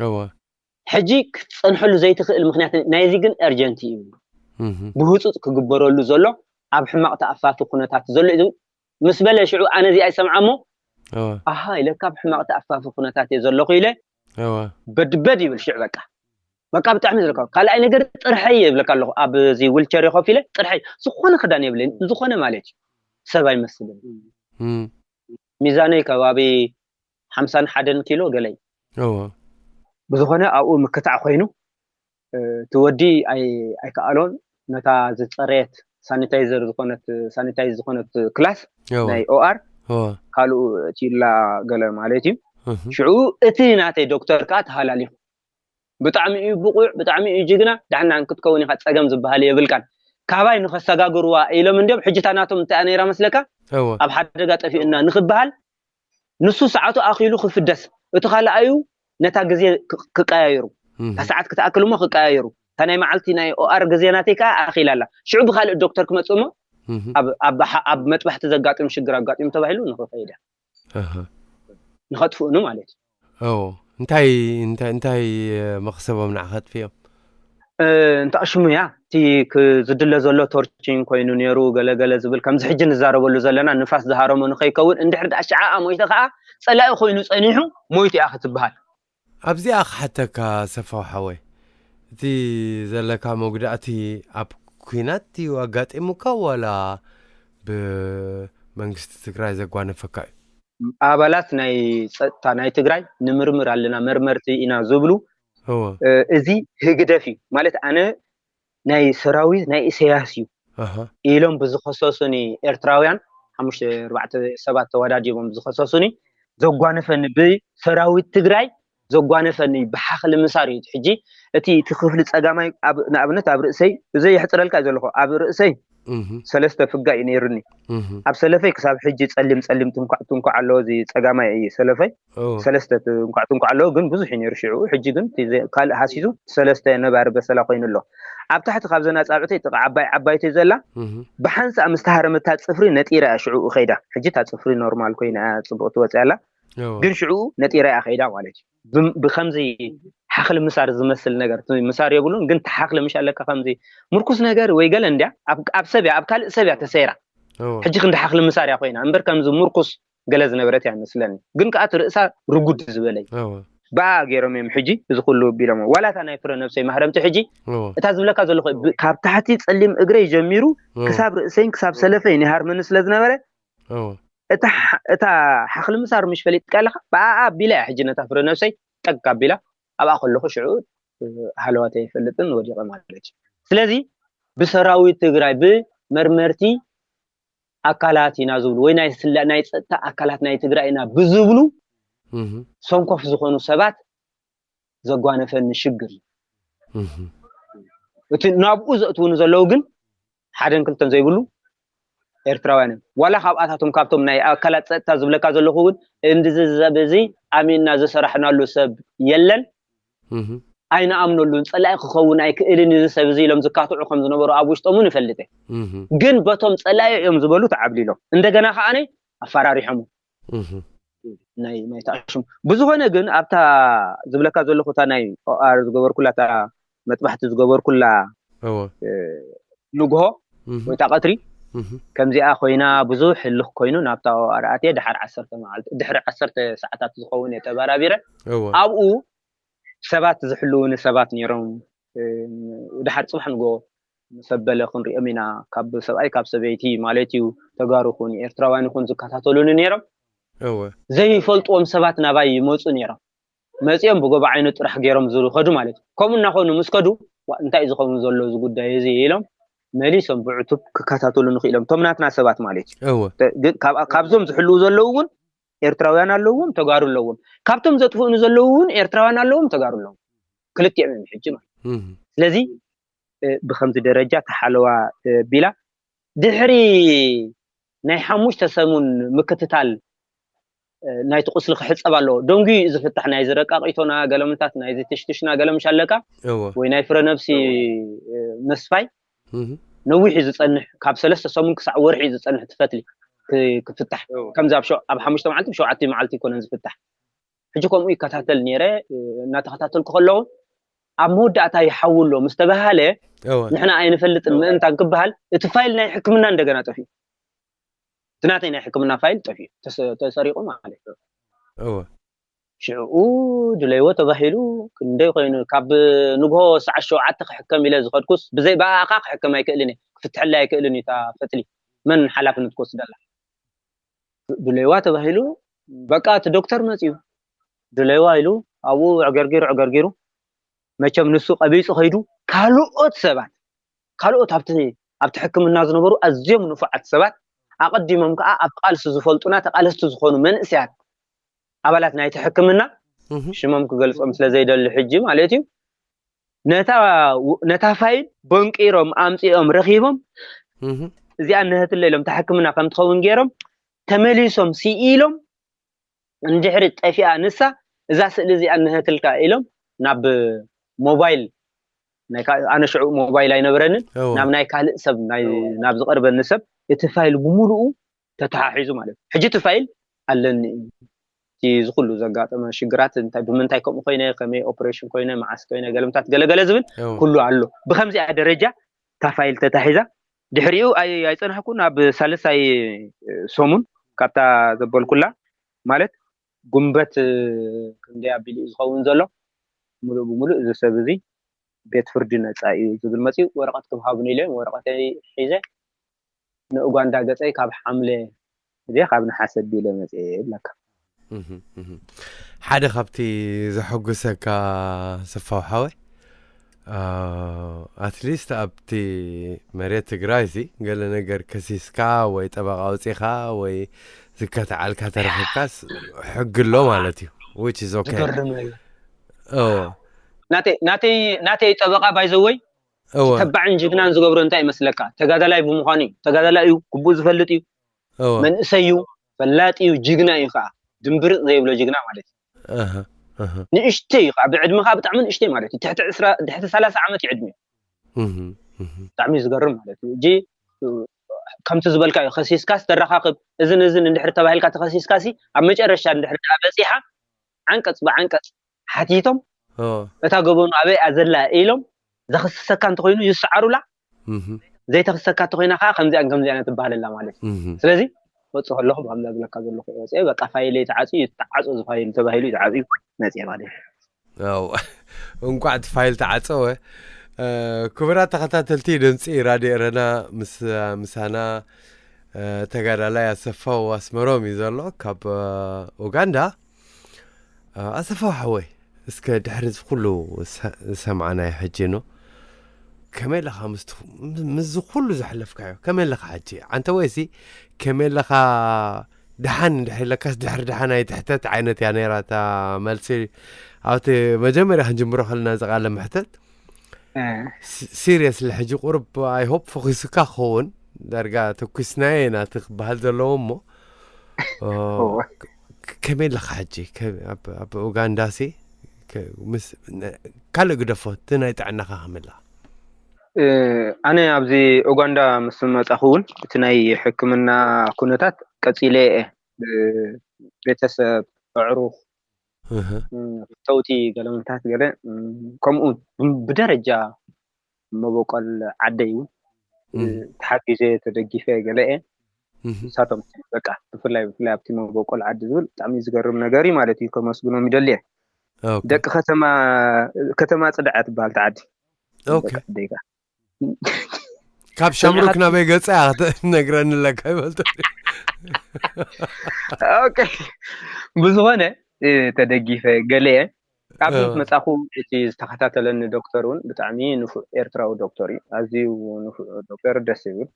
እወ ሕጂ ክትጸንሐሉ ዘይትኽእል ምኽንያት ናይዚ ግን ኤርጀንት እዩ፣ እህ ብህጹጽ ክግበረሉ ዘሎ ኣብ ሕማቕ ተኣፋፊ ኩነታት ዘሎ እዩ ምስ በለ ሽዑ ኣነ እዚኣ ይሰምዓ እሞ እወ ኣሃ ኢለ ካብ ሕማቕ ተኣፋፊ ኩነታት እየ ዘለኹ ኢለ እወ በድበድ ይብል ሽዑ በቃ በቃ ብጣዕሚ ዝለካ ካልኣይ ነገር ጥርሐይ ይብለካ ኣለኹ ኣብዚ ዊልቸር ኮፍ ኢለ ጥርሐይ ዝኾነ ክዳን የብለኝ ዝኾነ ማለት እዩ ሰብ ኣይመስልን እም ሚዛነይ ከባቢ ሓምሳን ሓደን ኪሎ ገለይ እወ ብዝኾነ ኣብኡ ምክታዕ ኮይኑ እቲ ወዲ ኣይከኣሎን ነታ ዝፀረየት ሳኒታይዘር ዝኾነት ሳኒታይዝ ዝኾነት ክላስ እወ ናይ ኦኣር እወ ካልኡ እትዩላ ገለ ማለት እዩ እህ ሽዑ እቲ ናተይ ዶክተር ከዓ ተሃላሊኹ ብጣዕሚ እዩ ብቑዕ ብጣዕሚ እዩ ጅግና ዳሕናን ክትከውን ኢኻ ፀገም ዝበሃል የብልካን ካባይ ንኸሰጋግርዋ ኢሎም እንዲም ሕጂ እታ ናቶም እንታይ ነይራ መስለካ እወ ኣብ ሓደጋ ጠፊኡና ንኽበሃል ንሱ ሰዓቱ ኣኺሉ ክፍደስ እቲ ካልኣዩ ነታ ግዜ ክቀያየሩ እህ እታ ሰዓት ክትኣክል እሞ ክቀያየሩ እታ ናይ መዓልቲ ናይ ኦኣር ግዜ ናተይ ከዓ ኣኺላ ኣላ ሽዑ ብካልእ ዶክተር ክመፅእ እሞ እህ ኣብ- ኣብ- ኣብ መጥባሕቲ ዘጋጥም ሽግር ኣጋጢሙ ተባሂሉ ንኽኸይድ እያ እህ ንኸጥፍኡኑ ማለት እዩ እወ እንታይ እንታይ እንታይ መኽሰቦም ንዓኻ ኣጥፊኦም እንተ ኣሽሙ እያ እቲ ዝድለ ዘሎ ቶርችሪንግ ኮይኑ ነይሩ ገለገለ ዝብል ከምዚ ሕጂ ንዛረበሉ ዘለና ንፋስ ዝሃረሞ ንኸይከውን እንድሕር ደኣ ሽዓ ሞይተ ከዓ ፀላኢ ኮይኑ ፀኒሑ ሞይቱ እያ ክትበሃል ኣብዚኣ ክሓተካ ሰፋው ሓወይ እቲ ዘለካ መጉዳእቲ ኣብ ኩናት እዩ ኣጋጢሙካ ዋላ ብመንግስቲ ትግራይ ዘጓነፈካ እዩ ኣባላት ናይ ፀጥታ ናይ ትግራይ ንምርምር ኣለና መርመርቲ ኢና ዝብሉ እወ እዚ ህግደፍ እዩ ማለት ኣነ ናይ ሰራዊት ናይ ኢሳያስ እዩ ኣሃ ኢሎም ብዝኸሰሱኒ ኤርትራውያን ሓሙሽተ ኣርባዕተ ሰባት ተወዳዲቦም ዝኸሰሱኒ ዘጓነፈኒ ብሰራዊት ትግራይ ዘጓነፈኒ ብሓኽሊ ምሳር እዩ ሕጂ እቲ እቲ ክፍሊ ፀጋማይ ኣብ- ንኣብነት ኣብ ርእሰይ እዘ የሕፅረልካ እዩ ዘለኹ ኣብ ርእሰይ እህ ሰለስተ ፍጋ እዩ ነይሩኒ እህ ኣብ ሰለፈይ ክሳብ ሕጂ ፀሊም ፀሊም ትንኳዕ ትንኳዕ ኣለዎ እዚ ፀጋማይ እዩ ሰለፈይ እወ ሰለስተ ትንኳዕ ትንኳዕ ኣለዎ ግን ብዙሕ እዩ ነይሩ ሽዑ ሕጂ ግን እቲ ዘ- ካልእ ሃሲሱ ሰለስተ ነባሪ በሰላ ኮይኑ ኣሎ ኣብ ታሕቲ ካብዘን ኣፃብዕተይ ጥቃ ዓባይ ዓባይተይ ዘላ እህ ብሓንሳእ ምስ ተሃረመታ ፅፍሪ ነጢራ እያ ሽዑ ከይዳ ሕጂ እታ ፅፍሪ ኖርማል ኮይና እያ ፅቡቅ ትወፅእ ኣላ እወ ግን ሽዑ ነጢራ እያ ከይዳ ማለት እዩ ብም- ብከምዚ ሓኽሊ ምሳር ዝመስል ነገር እቲ ምሳር የብሉን ግን ተሓኽሊ ምሽ ኣለካ ከምዚ ምርኩስ ነገር ወይ ገለ እንድያ ኣብ ኣብ ሰብ እያ ኣብ ካልእ ሰብ እያ ተሰይራ እወ ሕጂ ክንዲ ሓኽሊ ምሳር እያ ኮይና እምበር ከምዚ ምርኩስ ገለ ዝነበረት እያ መስለኒ ግን ከዓ እቲ ርእሳ ርጉድ ዝበለይ እወ ብኣ ገይሮም እዮም ሕጂ እዚ ኩሉ ቢሎም ዋላ እታ ናይ ፍረ ነብሰይ ማህረምቲ ሕጂ እወ እታ ዝብለካ ዘለኹ ብ- ካብ ታሕቲ ፀሊም እግረይ ጀሚሩ እወ ክሳብ ርእሰይን ክሳብ ሰለፈይን ይሃርመኒ ስለ ዝነበረ እወ እታ ሓ- እታ ሓኽሊ ምሳር ምሽ ፈሊጥካ ኣለካ ብኣኣ ኣቢላ እያ ሕጂ ነታ ፍረ ነብሰይ ጠቅ ኣቢላ ኣብኣ ከለኹ ሽዑ ሃለዋት ኣይፈልጥን ወዲቐ ማለት እዩ ስለዚ ብሰራዊት ትግራይ ብመርመርቲ ኣካላት ኢና ዝብሉ ወይ ናይ ስላ ናይ ፀጥታ ኣካላት ናይ ትግራይ ኢና ብዝብሉ እህ ሰንኮፍ ዝኾኑ ሰባት ዘጓነፈኒ ሽግር እዩ እህ እቲ ናብኡ ዘእትውኒ ዘለዉ ግን ሓደን ክልተን ዘይብሉ ኤርትራውያን እዮም ዋላ ካብኣታቶም ካብቶም ናይ ኣካላት ፀጥታ ዝብለካ ዘለኹ እውን እንድዚ ሰብ እዚ ኣሚንና ዝሰራሕናሉ ሰብ የለን እህ ኣይንኣምነሉን ፀላኢ ክኸውን ኣይክእልን እዚ ሰብ እዚ ኢሎም ዝካትዑ ከም ዝነበሩ ኣብ ውሽጦም እውን ይፈልጥ እየ እህ ግን በቶም ፀላኢ እዮም ዝበሉ ተዓብሊሎም እንደገና ከዓነ ኣፈራሪሖም እህ ናይ ናይ ተኣሽሙ ብዝኾነ ግን ኣብታ ዝብለካ ዘለኹ እታ ናይ ኦኣር ዝገበርኩላ እታ መጥባሕቲ ዝገበርኩላ እወ ንግሆ እህ ወይ እታ ቀትሪ ከምዚኣ ኮይና ብዙሕ ህልኽ ኮይኑ ናብታ ኣርኣትየ ድሓር ዓሰርተ መዓልቲ ድሕሪ ዓሰርተ ሰዓታት ዝኸውን እየ ተበራቢረ። ኣብኡ ሰባት ዝሕልውኒ ሰባት ነይሮም። ድሓር ፅባሕ ንጎ ምስ ኣበለ ክንሪኦም ኢና፣ ካብ ሰብኣይ ካብ ሰበይቲ ማለት እዩ። ተጋሩ ይኹን ኤርትራውያን ይኹን ዝከታተሉኒ ነይሮም። ዘይፈልጥዎም ሰባት ናባይ ይመፁ ነይሮም። መፂኦም ብጎባ ዓይነት ጥራሕ ገይሮም ዝኸዱ ማለት እዩ። ከምኡ እናኾኑ ምስ ከዱ እንታይ እዩ ዝኸውን ዘሎ እዚ ጉዳይ እዚ ኢሎም መሊሶም ብዕቱብ ክከታተሉኒ ክኢሎም፣ እቶም ናትና ሰባት ማለት እዩ። ግን ካብዞም ዝሕልው ዘለዉ እውን ኤርትራውያን ኣለዎም፣ ተጋሩ ኣለዎም። ካብቶም ዘጥፍኡኒ ዘለዉ እውን ኤርትራውያን ኣለዎም፣ ተጋሩ ኣለዎም። ክልቲኦም እዮም ሕጂ ማለት። ስለዚ ብከምዚ ደረጃ ተሓለዋ ቢላ ድሕሪ ናይ ሓሙሽተ ሰሙን ምክትታል ናይቲ ቁስሊ ክሕፀብ ኣለዎ። ደንጉዩ እዩ ዝፍታሕ። ናይዚ ረቃቂቶና ገለምታት፣ ናይዚ ትሽትሽና ገለምሽ ኣለካ ወይ ናይ ፍረ ነብሲ ምስፋይ ነዊሕ እዩ ዝፀንሕ። ካብ ሰለስተ ሰሙን ክሳዕ ወርሒ እዩ ዝፀንሕ ትፈትሊ ክፍታሕ። ከምዚ ኣብ ሓሙሽተ መዓልቲ ብሸውዓተ መዓልቲ ይኮነን ዝፍታሕ። ሕጂ ከምኡ ይከታተል ነይረ። እናተኸታተልኩ ከለኹ ኣብ መወዳእታ ይሓውሎ ምስ ተባሃለ ንሕና ኣይንፈልጥን ምእንታን ክበሃል እቲ ፋይል ናይ ሕክምና እንደገና ጠፊኡ። እቲ ናተይ ናይ ሕክምና ፋይል ጠፊኡ፣ ተሰሪቑ ማለት እዩ። ሽዕኡ ድለይዎ ተባሂሉ ክንደይ ኮይኑ፣ ካብ ንግሆ ሰዓት ሸውዓተ ክሕከም ኢለ ዝኸድኩስ ብዘይ ብኣኻ ክሕከም ኣይክእልን እየ፣ ክፍትሐለይ ኣይክእልን እዩ። እታ ፈትሊ መን ሓላፍነት ክወስደላ? ድለይዋ ተባሂሉ በቃ እቲ ዶክተር መፅዩ ድለይዋ ኢሉ ኣብኡ ዕገርጊሩ ዕገርጊሩ መቸም ንሱ ቀቢፁ ከይዱ ካልኦት ሰባት ካልኦት ኣብቲ ኣብቲ ሕክምና ዝነበሩ ኣዝዮም ንፉዓት ሰባት ኣቐዲሞም ከዓ ኣብ ቃልሲ ዝፈልጡና ተቃለስቲ ዝኾኑ መንእሰያት ኣባላት ናይቲ ሕክምና ሽሞም ክገልፆም ስለ ዘይደሊ ሕጂ ማለት እዩ ነታ ፋይል በንቂሮም ኣምፂኦም ረኺቦም እዚኣ ንህትለ ኢሎም ተሕክምና ከም ትኸውን ገይሮም ተመሊሶም ስኢሎም እንድሕሪ ጠፊኣ ንሳ እዛ ስእሊ እዚኣ ንህትልካ ኢሎም ናብ ሞባይል ኣነ ሽዑ ሞባይል ኣይነበረንን ናብ ናይ ካልእ ሰብ ናብ ዝቐርበኒ ሰብ እቲ ፋይል ብምሉኡ ተተሓሒዙ ማለት እዩ ሕጂ እቲ ፋይል ኣለኒ እዩ ዝኩሉ ዘጋጠመ ሽግራት ብምንታይ ከምኡ ኮይነ ከመይ ኦፕሬሽን ኮይነ መዓስ ኮይነ ገለምታት ገለገለ ዝብል ኩሉ ኣሎ ብከምዚኣ ደረጃ እታ ፋይል ተታሒዛ ድሕሪኡ ኣይፀናሕኩን ኣብ ሳልሳይ ሰሙን ካብታ ዘበልኩላ ማለት ጉንበት ክንደይ ኣቢሉ እዩ ዝኸውን ዘሎ ሙሉእ ብሙሉእ እዚ ሰብ እዚ ቤት ፍርዲ ነፃ እዩ ዝብል መፅኡ ወረቐት ክብሃቡኒ ኢለ ወረቐተይ ሒዘ ንኡጋንዳ ገፀይ ካብ ሓምለ እዚኣ ካብ ነሓሰ ኣቢለ መፅየ ይብለካ ሓደ ካብቲ ዘሐጉሰካ ስፋው ሓወይ ኣትሊስት ኣብቲ መሬት ትግራይ ሲ ገለ ነገር ከሲስካ ወይ ጠበቃ ኣውፂኻ ወይ ዝከተዓልካ ተረኺብካስ ሕጊ ኣሎ ማለት እዩ which is okay ዝገርም ነገር እዎ ናተይ ናተይ ናተይ ጠበቃ ባይዘወይ እዎ ተባዕን ጅግናን ዝገብሮ እንታይ ይመስለካ ተጋዳላይ ብምዃኑ እዩ ተጋዳላይ እዩ ግቡእ ዝፈልጥ እዩ እዎ መንእሰይ እዩ ፈላጥ እዩ ጅግና እዩ ከዓ ድምብርቅ ዘይብሎ ጅግና ማለት እዩ ኣሃ ኣሃ ንእሽተይ እዩ ከዓ ብዕድመ ከዓ ብጣዕሚ ንእሽተይ ማለት እዩ ትሕቲ ዕስራ ትሕቲ ሰላሳ ዓመት እዩ ዕድመ እህ እህ ብጣዕሚ እዩ ዝገርም ማለት እዩ እጂ ከምቲ ዝበልካዮ ከሲስካስ ተረኻኽብ እዝን እዝን እንድሕር ተባሂልካ ተኸሲስካሲ ኣብ መጨረሻ እንድሕር ደኣ በፂሓ ዓንቀፅ ብዓንቀፅ ሓቲቶም እዎ እታ ገበኑ ኣበይ እያ ዘላ ኢሎም ዘኽስሰካ እንተኮይኑ ይስዓሩላ እህ ዘይተኽሰካ እንተኮይና ከዓ ከምዚኣን ከምዚኣን ትበሃለላ ማለት እዩ እህ ስለዚ ወፅእ ከለኹ ብከምዛ ዝብለካ ዘለኹ ወፅአ በቃ ፋይለይ ተዓፅዩ ይተዓፆ እዚ ፋይል ተባሂሉ እዩ ተዓፅዩ መፅአ ማለት እዩ ያው እንቋዕ እቲ ፋይል ተዓፀወ ክቡራት ተኸታተልቲ ድምፂ ራድዮ ኤረና ምሳና ተጋዳላይ ኣሰፋው ኣስመሮም እዩ ዘሎ ካብ ኡጋንዳ ኣሰፋው ሓወይ እስከ ድሕሪ እዚ ኩሉ ዝሰማዕናዮ ሕጂ ኖ ከመይ ኣለኻ ምስዚ ኩሉ ዘሕለፍካዮ ከመይ ኣለኻ ሕጂ ኣንተ ወይሲ ከመይ ኣለኻ ደሓን እንድሕር ኢለካስ ድሕሪ ደሓን ኣይትሕተት ዓይነት እያ ነይራ እታ መልሲ ኣብቲ መጀመርያ ክንጅምሮ ከለና እዚ ቃለ መሕተት ሲሪየስሊ ሕጂ ቁሩብ ኣይሆፕ ፈኺሱካ ክኸውን ዳርጋ ተኩስናዮ ኢና እቲ ክበሃል ዘለዎ እሞ ከመይ ኣለካ ሕጂ ኣብ ኡጋንዳ ሲ ካልእ ግደፎ እቲ ናይ ጥዕናካ ከመይ ኣለካ ኣነ ኣብዚ ኡጋንዳ ምስ መጻኹ እውን እቲ ናይ ሕክምና ኩነታት ቀጺለ እየ። ቤተሰብ፣ ኣዕሩኽ፣ ፈተውቲ ገለመንታት ገለ ከምኡ ብደረጃ መበቆል ዓደይ እውን ተሓጊዘ ተደጊፈ ገለ እየ። ንሳቶም በቃ ብፍላይ ብፍላይ ኣብቲ መበቆል ዓዲ ዝብል ብጣዕሚ ዝገርም ነገር እዩ ማለት እዩ። ከመስግኖም ይደልየ። ደቂ ከተማ ከተማ ፅድዐ ትበሃል ዓዲ። ካብ ሻምሩክ ናበይ ገፀ ነግረኒ ኣለካ ይበልጥ። ብዝኾነ ተደጊፈ ገለየ ካብ ምስ መፃኹ እቲ ዝተኸታተለኒ ዶክተር እውን ብጣዕሚ ንፉዕ ኤርትራዊ ዶክተር እዩ። ኣዝዩ ንፉዕ ዶክተር፣ ደስ ይብል።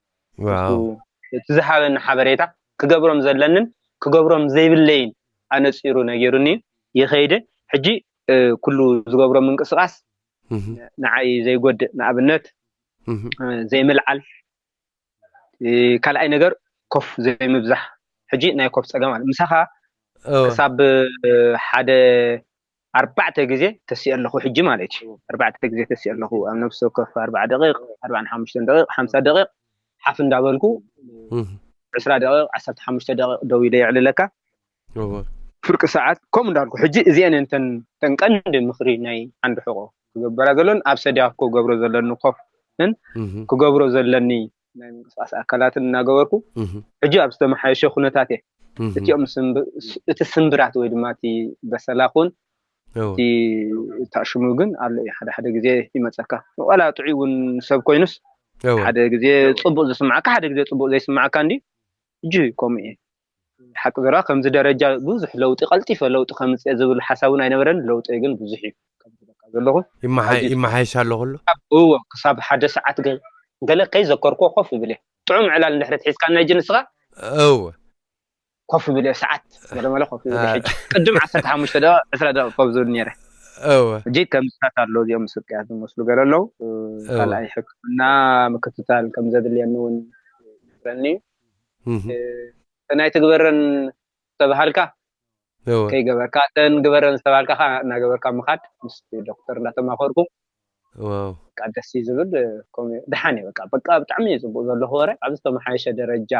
እቲ ዝሃበኒ ሓበሬታ ክገብሮም ዘለንን ክገብሮም ዘይብለይን ኣነፂሩ ነጊሩኒ ይኸይደ። ሕጂ ኩሉ ዝገብሮ ምንቅስቃስ ንዓይ ዘይጎድእ፣ ንኣብነት ዘይምልዓል፣ ካልኣይ ነገር ኮፍ ዘይምብዛሕ። ሕጂ ናይ ኮፍ ፀገም ኣሎ። ምሳኻ ክሳብ ሓደ ኣርባዕተ ግዜ ተሲኦ ኣለኹ ሕጂ ማለት እዩ። ኣርባዕተ ግዜ ተሲኦ ኣለኹ ኣብ ነፍሲ ወከፍ ኣርባዓ ደቂቕ፣ ኣርባዓን ሓሙሽተን ደቂቕ፣ ሓምሳ ደቂቕ ሓፍ እንዳበልኩ ዕስራ ደቂቕ፣ ዓሰርተ ሓሙሽተ ደቂቕ ደው ኢለ የዕልለካ። ፍርቂ ሰዓት ከምኡ እንዳልኩ ሕጂ እዚአን እተን ቀንዲ ምኽሪ ናይ ዓንዲ ሕቆ ክገብራ ዘሎን ኣብ ሰዲያ ክገብሮ ዘለኒ ኮፍን ክገብሮ ዘለኒ ናይ ምንቅስቃስ ኣካላትን እናገበርኩ ሕጂ ኣብ ዝተመሓየሸ ኩነታት እየ። እቲኦም እቲ ስምብራት ወይ ድማ እቲ በሰላ ኩን እቲ ታሽሙ ግን ኣሎ እዩ። ሓደ ሓደ ግዜ ይመፀካ ዋላ ጥዑይ እውን ሰብ ኮይኑስ ሓደ ግዜ ፅቡቅ ዝስማዓካ ሓደ ግዜ ፅቡቅ ዘይስማዓካ እንዲ ሕጂ ከምኡ እየ። ሓቂ ዘረባ ከምዚ ደረጃ ብዙሕ ለውጢ ቀልጢፈ ለውጢ ከምፅእ ዝብል ሓሳብ እውን ኣይነበረን። ለውጢ ግን ብዙሕ እዩ ከምዝለካ ዘለኹ ይመሓየሽ ኣሎ ኩሉ። እዎ ክሳብ ሓደ ሰዓት ገለ ከይዘከርኩ ኮፍ ይብል እየ። ጥዑም ዕላል እንድሕሪ ትሒዝካ ናይ ጅንስኻ እወ ኮፍ ይብል እየ። ሰዓት ገለመለ ኮፍ ይብል እየ። ሕጂ ቅድም ዓሰርተ ሓሙሽተ ደቂቕ ዕስራ ደቂቕ ኮፍ ዝብል ነይረ። እወ ሕጂ ከምዝታት ኣሎ እዚኦም ስቅያት ዝመስሉ ገለ ኣለዉ። ካልኣይ ሕክምና ምክትታል ከም ዘድልየኒ እውን ይነግረኒ እዩ። ናይ ትግበረን ዝተባሃልካ ከይገበርካ እተን ግበረን ዝተባሃልካ ከዓ እናገበርካ ምኻድ ምስ ዶክተር እንዳተማኸርኩ ደስ እዩ ዝብል። ደሓን እዩ በቃ በቃ ብጣዕሚ እዩ ፅቡቅ ዘለኹ ወረ ኣብዚ ዝተመሓየሸ ደረጃ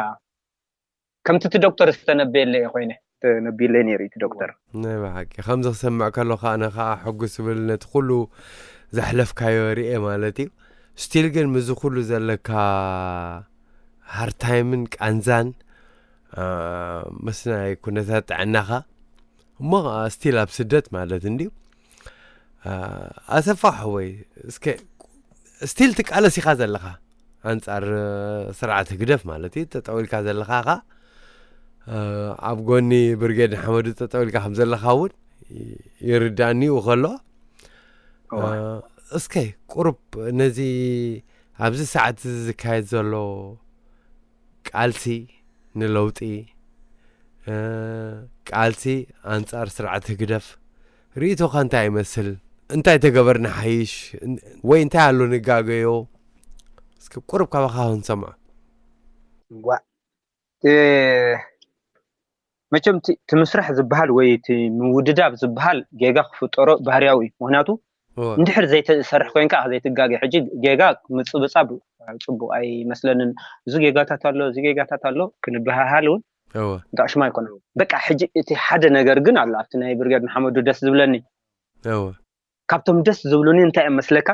ከምቲ እቲ ዶክተር ዝተነብየለይ ኮይነ ተነቢለይ ነይሩ እቲ ዶክተር። ናይ ብሓቂ ከምዚ ክሰምዕ ከለኹ ኣነ ከዓ ሕጉስ ዝብል ነቲ ኩሉ ዘሕለፍካዮ ርኤ ማለት እዩ። ስቲል ግን ምዚ ኩሉ ዘለካ ሃርታይምን ቃንዛን ምስ ናይ ኩነታት ጥዕናኻ እሞ ስቲል ኣብ ስደት ማለት እንድዩ። ኣሰፋ ሕወይ እስከ ስቲል ትቃለስ ኢኻ ዘለኻ ኣንጻር ስርዓት ህግደፍ ማለት እዩ። ተጠዊልካ ዘለኻ ኻ ኣብ ጎኒ ብርጌድ ንሓመዱ ተጠዊልካ ከም ዘለኻ እውን ይርዳእኒ እዩ ከሎ እስከ ቁሩብ ነዚ ኣብዚ ሰዓት እዚ ዝካየድ ዘሎ ቃልሲ ንለውጢ ቃልሲ ኣንጻር ስርዓት ህግደፍ ርእይቶኻ እንታይ ይመስል? እንታይ ተገበርና ሓይሽ ወይ እንታይ ኣሎ ንጋገዮ? እስኪ ቁሩብ ካባኻ ክንሰምዖ። ዋ መቸም እቲ ምስራሕ ዝበሃል ወይ እቲ ምውድዳብ ዝበሃል ጌጋ ክፍጠሮ ባህርያዊ እዩ። ምክንያቱ እንድሕር ዘይተሰርሕ ኮይንካ ዘይትጋገ። ሕጂ ጌጋ ምፅብፃብ ፅቡቅ ኣይመስለንን። እዚ ጌጋታት ኣሎ እዚ ጌጋታት ኣሎ ክንበሃሃል እውን እንዳ ሽማ ኣይኮነ። በቃ ሕጂ እቲ ሓደ ነገር ግን ኣሎ ኣብቲ ናይ ብርጌድ ንሓመዱ ደስ ዝብለኒ ካብቶም ደስ ዝብሉኒ እንታይ እዮም መስለካ?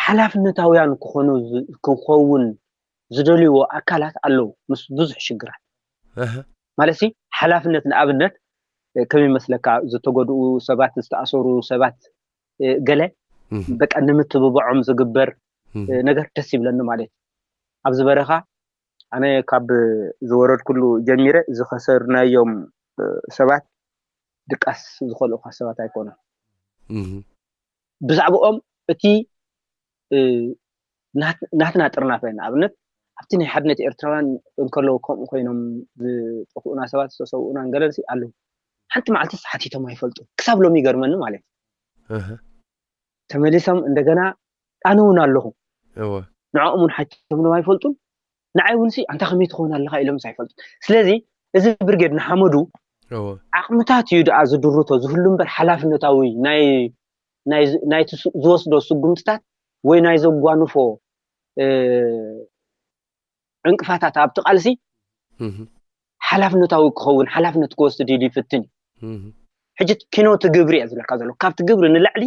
ሓላፍነታውያን ክኾኑ ክኸውን ዝደልይዎ ኣካላት ኣለዉ ምስ ብዙሕ ሽግራት ማለት ሲ ሓላፍነት ንኣብነት ከም ይመስለካ ዝተጎድኡ ሰባት ዝተኣሰሩ ሰባት ገለ በቃ ንምትብባዖም ዝግበር ነገር ደስ ይብለኒ ማለት ኣብዚ በረኻ ኣነ ካብ ዝወረድኩሉ ጀሚረ ዝኸሰርናዮም ሰባት ድቃስ ዝኸልኡካ ሰባት ኣይኮኑን። ብዛዕባኦም እቲ ናትና ጥርናፈ ንኣብነት ኣብቲ ናይ ሓድነት ኤርትራውያን እንከለዉ ከምኡ ኮይኖም ዝጠፍኡና ሰባት ዝተሰውኡና ገለልሲ ኣለዉ። ሓንቲ መዓልትስ ሓቲቶም ኣይፈልጡ ክሳብ ሎሚ ይገርመኒ ማለት እዩ። ተመሊሶም እንደገና ኣነ እውን ኣለኹ። ንዕኦም እውን ሓቲቶም ዶ ኣይፈልጡን? ንዓይ እውን ሲ ኣንታ ከመይ ትኸውን ኣለኻ ኢሎምስ ኣይፈልጡን። ስለዚ እዚ ብርጌድ ንሓመዱ ዓቕምታት እዩ ደኣ ዝድርቶ ዝህሉ እምበር ሓላፍነታዊ ናይቲ ዝወስዶ ስጉምትታት ወይ ናይ ዘጓንፎ ዕንቅፋታት ኣብቲ ቃልሲ ሓላፍነታዊ ክኸውን ሓላፍነት ክወስድ ኢሉ ይፍትን እዩ። ሕጂ ኪኖ እቲ ግብሪ እየ ዝብለካ ዘሎ ካብቲ ግብሪ ንላዕሊ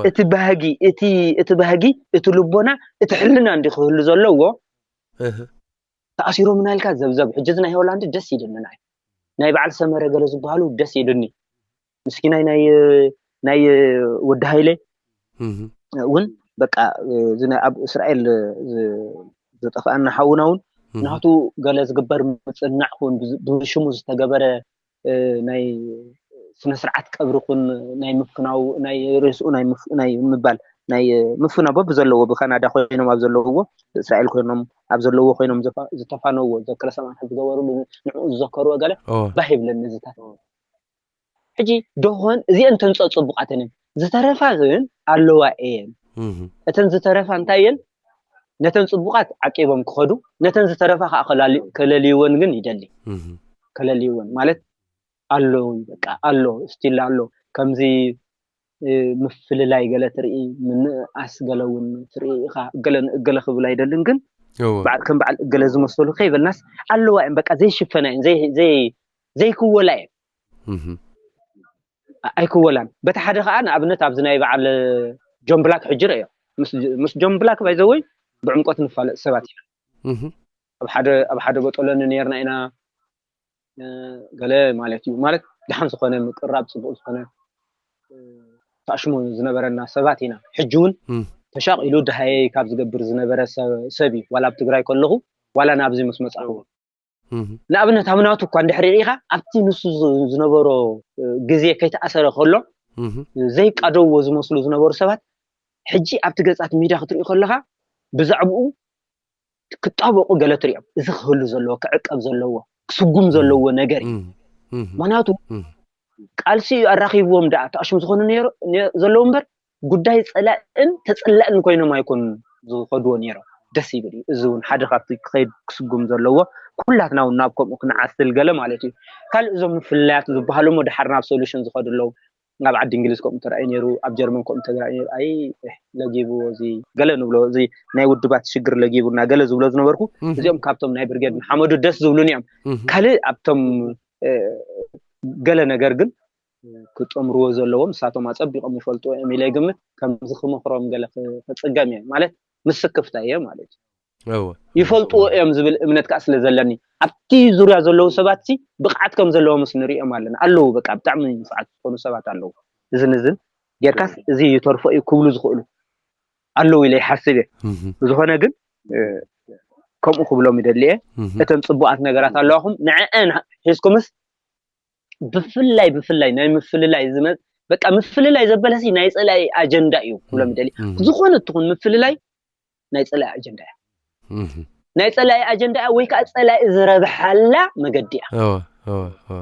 እቲ ባህጊ እቲ እቲ ባህጊ እቲ ልቦና እቲ ሕልና እንዲ ክህሉ ዘለዎ ተኣሲሮምና ኢልካ ዘብዘብ። ሕጂ እዚ ናይ ሆላንድ ደስ ይልኒ። ናይ ናይ በዓል ሰመረ ገለ ዝበሃሉ ደስ ይልኒ። ምስኪናይ ናይ ናይ ወዲ ሃይለ እውን በቃ እዚ ኣብ እስራኤል ዝጠፍኣና ሓውና እውን ናቱ ገለ ዝግበር ምፅናዕ ክውን ብሽሙ ዝተገበረ ናይ ስነ ስርዓት ቀብሪ ኩን ናይ ምፍናው ናይ ርእስኡ ናይ ምባል ናይ ምፍናው በብ ዘለዎ ብካናዳ ኮይኖም ኣብ ዘለውዎ ብእስራኤል ኮይኖም ኣብ ዘለዎ ኮይኖም ዝተፋነውዎ ዘክረ ሰማዕታት ዝገበሩሉ ንዕኡ ዝዘከርዎ ገለ ባህ ይብለኒ ዝታት ሕጂ ደኾን እዚአን ተንፀ ፅቡቃተንን ዝተረፋ ግን ኣለዋ እየን እተን ዝተረፋ እንታይ እየን ነተን ፅቡቃት ዓቂቦም ክኸዱ ነተን ዝተረፋ ከዓ ከለልይወን ግን ይደሊ ከለልይወን ማለት ኣሎ በቃ ኣሎ ስቲል ኣሎ ከምዚ ምፍልላይ ገለ ትርኢ ምንእኣስ ገለ እውን ትርኢ ኢኻ እገለ ንእገለ ክብል ኣይደልን ግን ከም በዓል እገለ ዝመሰሉ ከይበልናስ ኣለዋ እየን በቃ ዘይሽፈና እየን ዘይክወላ እየን ኣይክወላን በቲ ሓደ ከዓ ንኣብነት ኣብዚ ናይ በዓል ጆን ብላክ ሕጂ ርእዮ ምስ ጆን ብላክ ባይዘወይ ብዕምቆት ንፋለጥ ሰባት ኢና ኣብ ሓደ በጠሎኒ ነርና ኢና ገለ ማለት እዩ ማለት ድሓን ዝኾነ ምቅራብ ፅቡቅ ዝኾነ ተኣሽሞ ዝነበረና ሰባት ኢና ሕጂ እውን ተሻቂሉ ድሃየይ ካብ ዝገብር ዝነበረ ሰብ እዩ ዋላ ኣብ ትግራይ ከለኹ ዋላ ናብዚ ምስ መፃኹ ንኣብነት ኣብ ናቱ እኳ እንድሕሪ ርኢኻ ኣብቲ ንሱ ዝነበሮ ግዜ ከይተኣሰረ ከሎ ዘይቃደውዎ ዝመስሉ ዝነበሩ ሰባት ሕጂ ኣብቲ ገፃት ሚድያ ክትርኢ ከለኻ ብዛዕብኡ ክጣበቁ ገለ ትሪኦም እዚ ክህሉ ዘለዎ ክዕቀብ ዘለዎ ክስጉም ዘለዎ ነገር እዩ ምክንያቱ ቃልሲ እዩ ኣራኪብዎም ደኣ ተኣሽም ዝኾኑ ዘለዉ እምበር ጉዳይ ፀላእን ተፀላእን ኮይኖም ኣይኮኑን ዝኸድዎ ነይሮም ደስ ይብል እዩ እዚ እውን ሓደ ካብቲ ክኸይድ ክስጉም ዘለዎ ኩላትና እውን ናብ ከምኡ ክንዓስል ገለ ማለት እዩ ካልእ እዞም ምፍልላያት ዝበሃሉ ሞ ድሓር ናብ ሶሉሽን ዝኸዱ ኣለዉ ኣብ ዓዲ እንግሊዝ ከምኡ ተራእዩ ነይሩ ኣብ ጀርመን ከምኡ ተራእዩ ነይሩ ኣይ ለጊቡ እዚ ገለ ንብሎ እዚ ናይ ውድባት ሽግር ለጊቡና ገለ ዝብሎ ዝነበርኩ እዚኦም ካብቶም ናይ ብርጌድ ንሓመዱ ደስ ዝብሉን እዮም ካልእ ኣብቶም ገለ ነገር ግን ክጠምርዎ ዘለዎም ንሳቶም ኣፀቢቆም ይፈልጥዎ እዮም ኢለ ግምት ከምዚ ክመክሮም ገለ ክፅገም እየ ማለት ምስክፍታ እየ ማለት እዩ ይፈልጥዎ እዮም ዝብል እምነት ከዓ ስለ ዘለኒ ኣብቲ ዙርያ ዘለዉ ሰባት ሲ ብቕዓት ከም ዘለዎም ስ ንሪኦም ኣለና ኣለዉ በቃ ብጣዕሚ ንፉዓት ዝኾኑ ሰባት ኣለዉ እዝን እዝን ጌርካስ እዚ ይተርፎ እዩ ክብሉ ዝኽእሉ ኣለዉ ኢለ ይሓስብ እየ ብዝኾነ ግን ከምኡ ክብሎም ይደሊ እየ እተን ፅቡቃት ነገራት ኣለዋኹም ንዐአን ሒዝኩምስ ብፍላይ ብፍላይ ናይ ምፍልላይ ዝመፅ በቃ ምፍልላይ ዘበለሲ ናይ ፀላኢ ኣጀንዳ እዩ ክብሎም ይደሊ ዝኾነ ትኹን ምፍልላይ ናይ ፀላኢ ኣጀንዳ እያ ናይ ፀላኢ ኣጀንዳ እያ ወይ ከዓ ፀላኢ ዝረብሓላ መገዲ እያ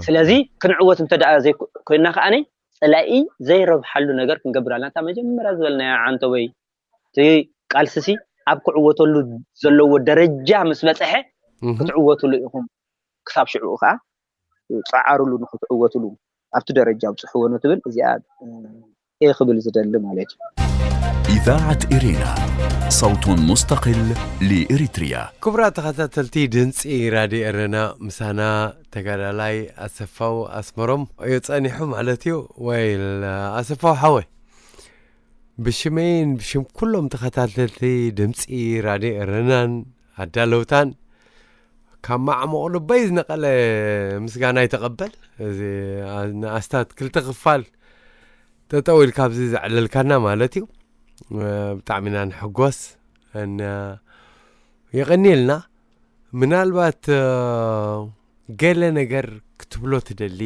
ስለዚ ክንዕወት እንተ ኮይንና ከዓ ፀላኢ ዘይረብሓሉ ነገር ክንገብር ኣለና እታ መጀመርያ ዝበልናያ ዓንተወይ እቲ ቃልስሲ ኣብ ክዕወተሉ ዘለዎ ደረጃ ምስ በፅሐ ክትዕወትሉ ኢኹም ክሳብ ሽዑ ከዓ ፀዓሩሉ ንክትዕወትሉ ኣብቲ ደረጃ ኣብፅሕዎ ንትብል እዚኣ እየ ክብል ዝደሊ ማለት እዩ إذاعة إرينا صوت مستقل لإريتريا ክቡራት ተኸታተልቲ ድምፂ ራድዮ ኤረና ምሳና ተጋዳላይ ኣሰፋው ኣስመሮም እዩ ፀኒሑ ማለት እዩ ወይ ኣሰፋው ሓወይ ብሽመይን ብሽም ኩሎም ተኸታተልቲ ድምፂ ራድዮ ኤረናን ኣዳለውታን ካብ ማዕሙቕ ልበይ ዝነቐለ ምስጋና ይተቐበል እዚ ንኣስታት ክልተ ክፋል ጠጠው ኢልካ ኣብዚ ዘዕለልካና ማለት እዩ ብጣዕሚ ኢና ንሕጎስ የቐኒልና ምናልባት ገለ ነገር ክትብሎ ትደሊ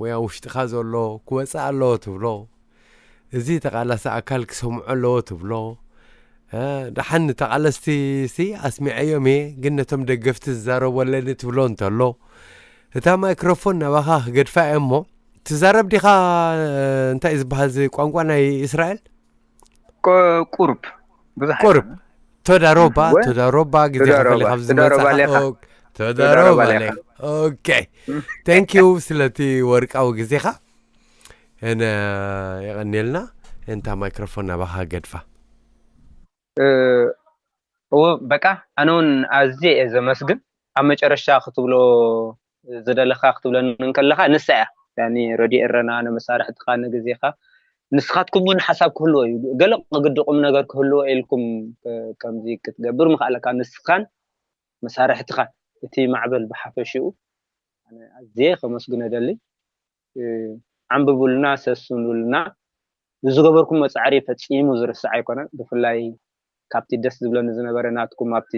ወይ ኣብ ውሽጥኻ ዘሎ ክወፅእ ኣለዎ ትብሎ እዚ ተቓላሲ ኣካል ክሰምዖ ኣለዎ ትብሎ ደሓን ንተቓለስቲ ሲ ኣስሚዐዮም እየ ግን ነቶም ደገፍቲ ዝዛረቡ ኣለኒ ትብሎ እንተሎ እታ ማይክሮፎን ናባኻ ክገድፋ እየ እሞ ትዛረብ ዲኻ እንታይ ዝበሃል ቋንቋ ናይ እስራኤል ቁርብ ብዙሕ ቁርብ ተዳሮባ ተዳሮባ ግዜ ከፈሊካ ኣብዚ መጻኻ ተዳሮባ ኣለኻ ኦኬ thank you ስለቲ ወርቃዊ ግዜኻ እነ የቐንየልና እንታ ማይክሮፎን ናባኻ ገድፋ እዎ በቃ ኣነ እውን ኣዝየ እየ ዘመስግን ኣብ መጨረሻ ክትብሎ ዝደለኻ ክትብለኒ እንከለኻ ንሳ እያ ያኒ ረድዮ ኤረና ንመሳርሕትኻ ንግዜኻ ንስኻትኩም እውን ሓሳብ ክህልዎ እዩ ገለ ግዲ ቁም ነገር ክህልዎ ኢልኩም ከምዚ ክትገብር ምኽኣለካ ንስኻን መሳርሕትኻ፣ እቲ ማዕበል ብሓፈሽኡ ኣነ ኣዝየ ከመስግኖ እደሊ። እ፣ ዓንብቡልና፣ ሰስኑልና። ዝገበርኩሞ ጻዕሪ ፈጺሙ ዝርሳዕ ኣይኮነን። ብፍላይ ካብቲ ደስ ዝብለኒ ዝነበረ ናትኩም ኣብቲ፣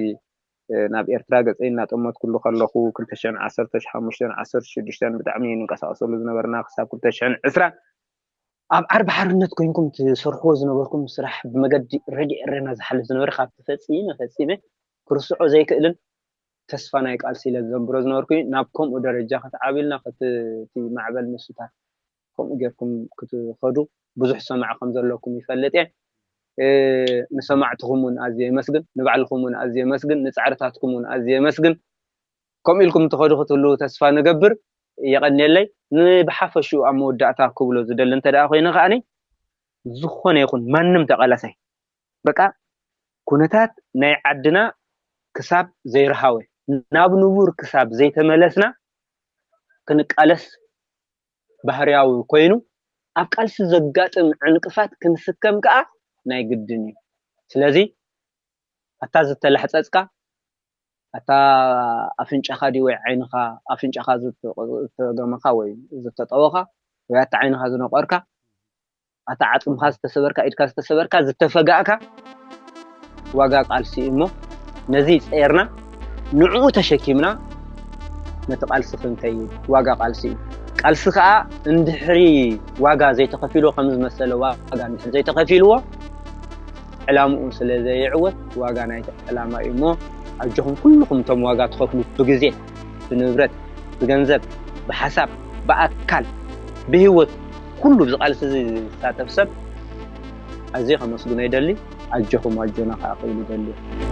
እ፣ ናብ ኤርትራ ገጸይ እናጠመትኩሉ ከለኹ ክልተ ሽሕን ዓሰርተ ሓሙሽተን ዓሰርተ ሽዱሽተን ብጣዕሚ ንንቀሳቐሰሉ ዝነበርና ክሳብ ክልተ ሽሕን ዕስራን ኣብ ዓርቢ ሓርነት ኮይንኩም ትሰርሕዎ ዝነበርኩም ስራሕ ብመገዲ ረድኤ ኤረና ዝሓልፍ ዝነበረ ካብቲ ፈጺመ ፈጺመ ክርስዖ ዘይክእልን ተስፋ ናይ ቃልሲ ኢለ ዘንብሮ ዝነበርኩ እዩ። ናብ ከምኡ ደረጃ ክትዓብልና እቲ ማዕበል ምስታት ከምኡ ጌርኩም ክትኸዱ ብዙሕ ሰማዕ ከም ዘለኩም ይፈልጥ እየ። እ፣ ንሰማዕትኹም እውን ኣዝየ የመስግን፣ ንባዕልኹም እውን ኣዝየ የመስግን፣ ንጻዕርታትኩም እውን ኣዝየ የመስግን። ከምኡ ኢልኩም ትኸዱ ክትህልዉ ተስፋ ንገብር። የቐንየለይ። ንብሓፈሽኡ ኣብ መወዳእታ ክብሎ ዝደሊ እንተ ደኣ ኮይነ ከኣኒ፣ ዝኾነ ይኹን ማንም ተቓላሳይ፣ በቃ፣ ኩነታት ናይ ዓድና ክሳብ ዘይረሃወ፣ ናብ ንቡር ክሳብ ዘይተመለስና ክንቃለስ ባህርያዊ ኮይኑ፣ ኣብ ቃልሲ ዘጋጥም ዕንቅፋት ክንስከም ከኣ ናይ ግድን እዩ። ስለዚ ኣታ ዝተላሕጸጽካ፣ ኣታ ኣፍንጫኻ ድዩ ወይ ዓይንኻ፣ ኣፍንጫኻ ዝተ-፣ ዝተገመኻ ወይ ዝተጠወኻ ወይ ኣታ ዓይንኻ ዝነቆርካ፣ ኣታ ዓጽምኻ ዝተሰበርካ፣ ኢድካ ዝተሰበርካ፣ ዝተፈጋእካ፣ ዋጋ ቃልሲ እዩ እሞ፣ ነዚ ጸይርና፣ ንዕኡ ተሸኪምና፣ ነቲ ቃልሲ ክንከይድ፣ ዋጋ ቃልሲ እዩ። ቃልሲ ከኣ እንድሕሪ ዋጋ ዘይተኸፊልዎ፣ ከም ዝመሰለ ዋጋ እንድሕሪ ዘይተኸፊልዎ፣ ዕላምኡ ስለ ዘይዕወት፣ ዋጋ ናይቲ ዕላማ እዩ እሞ፣ ኣጆኹም ኩልኹም እቶም ዋጋ ትኸፍሉ፣ ብግዜ፣ ብንብረት፣ ብገንዘብ፣ ብሓሳብ፣ ብኣካል፣ ብህይወት፣ ኩሉ ኣብዚ ቃልሲ እዚ ዝሳተፍ ሰብ ኣዝየ ከመስግኖ ይደሊ። ኣጆኹም ኣጆና ከኣ ክብል ይደሊ።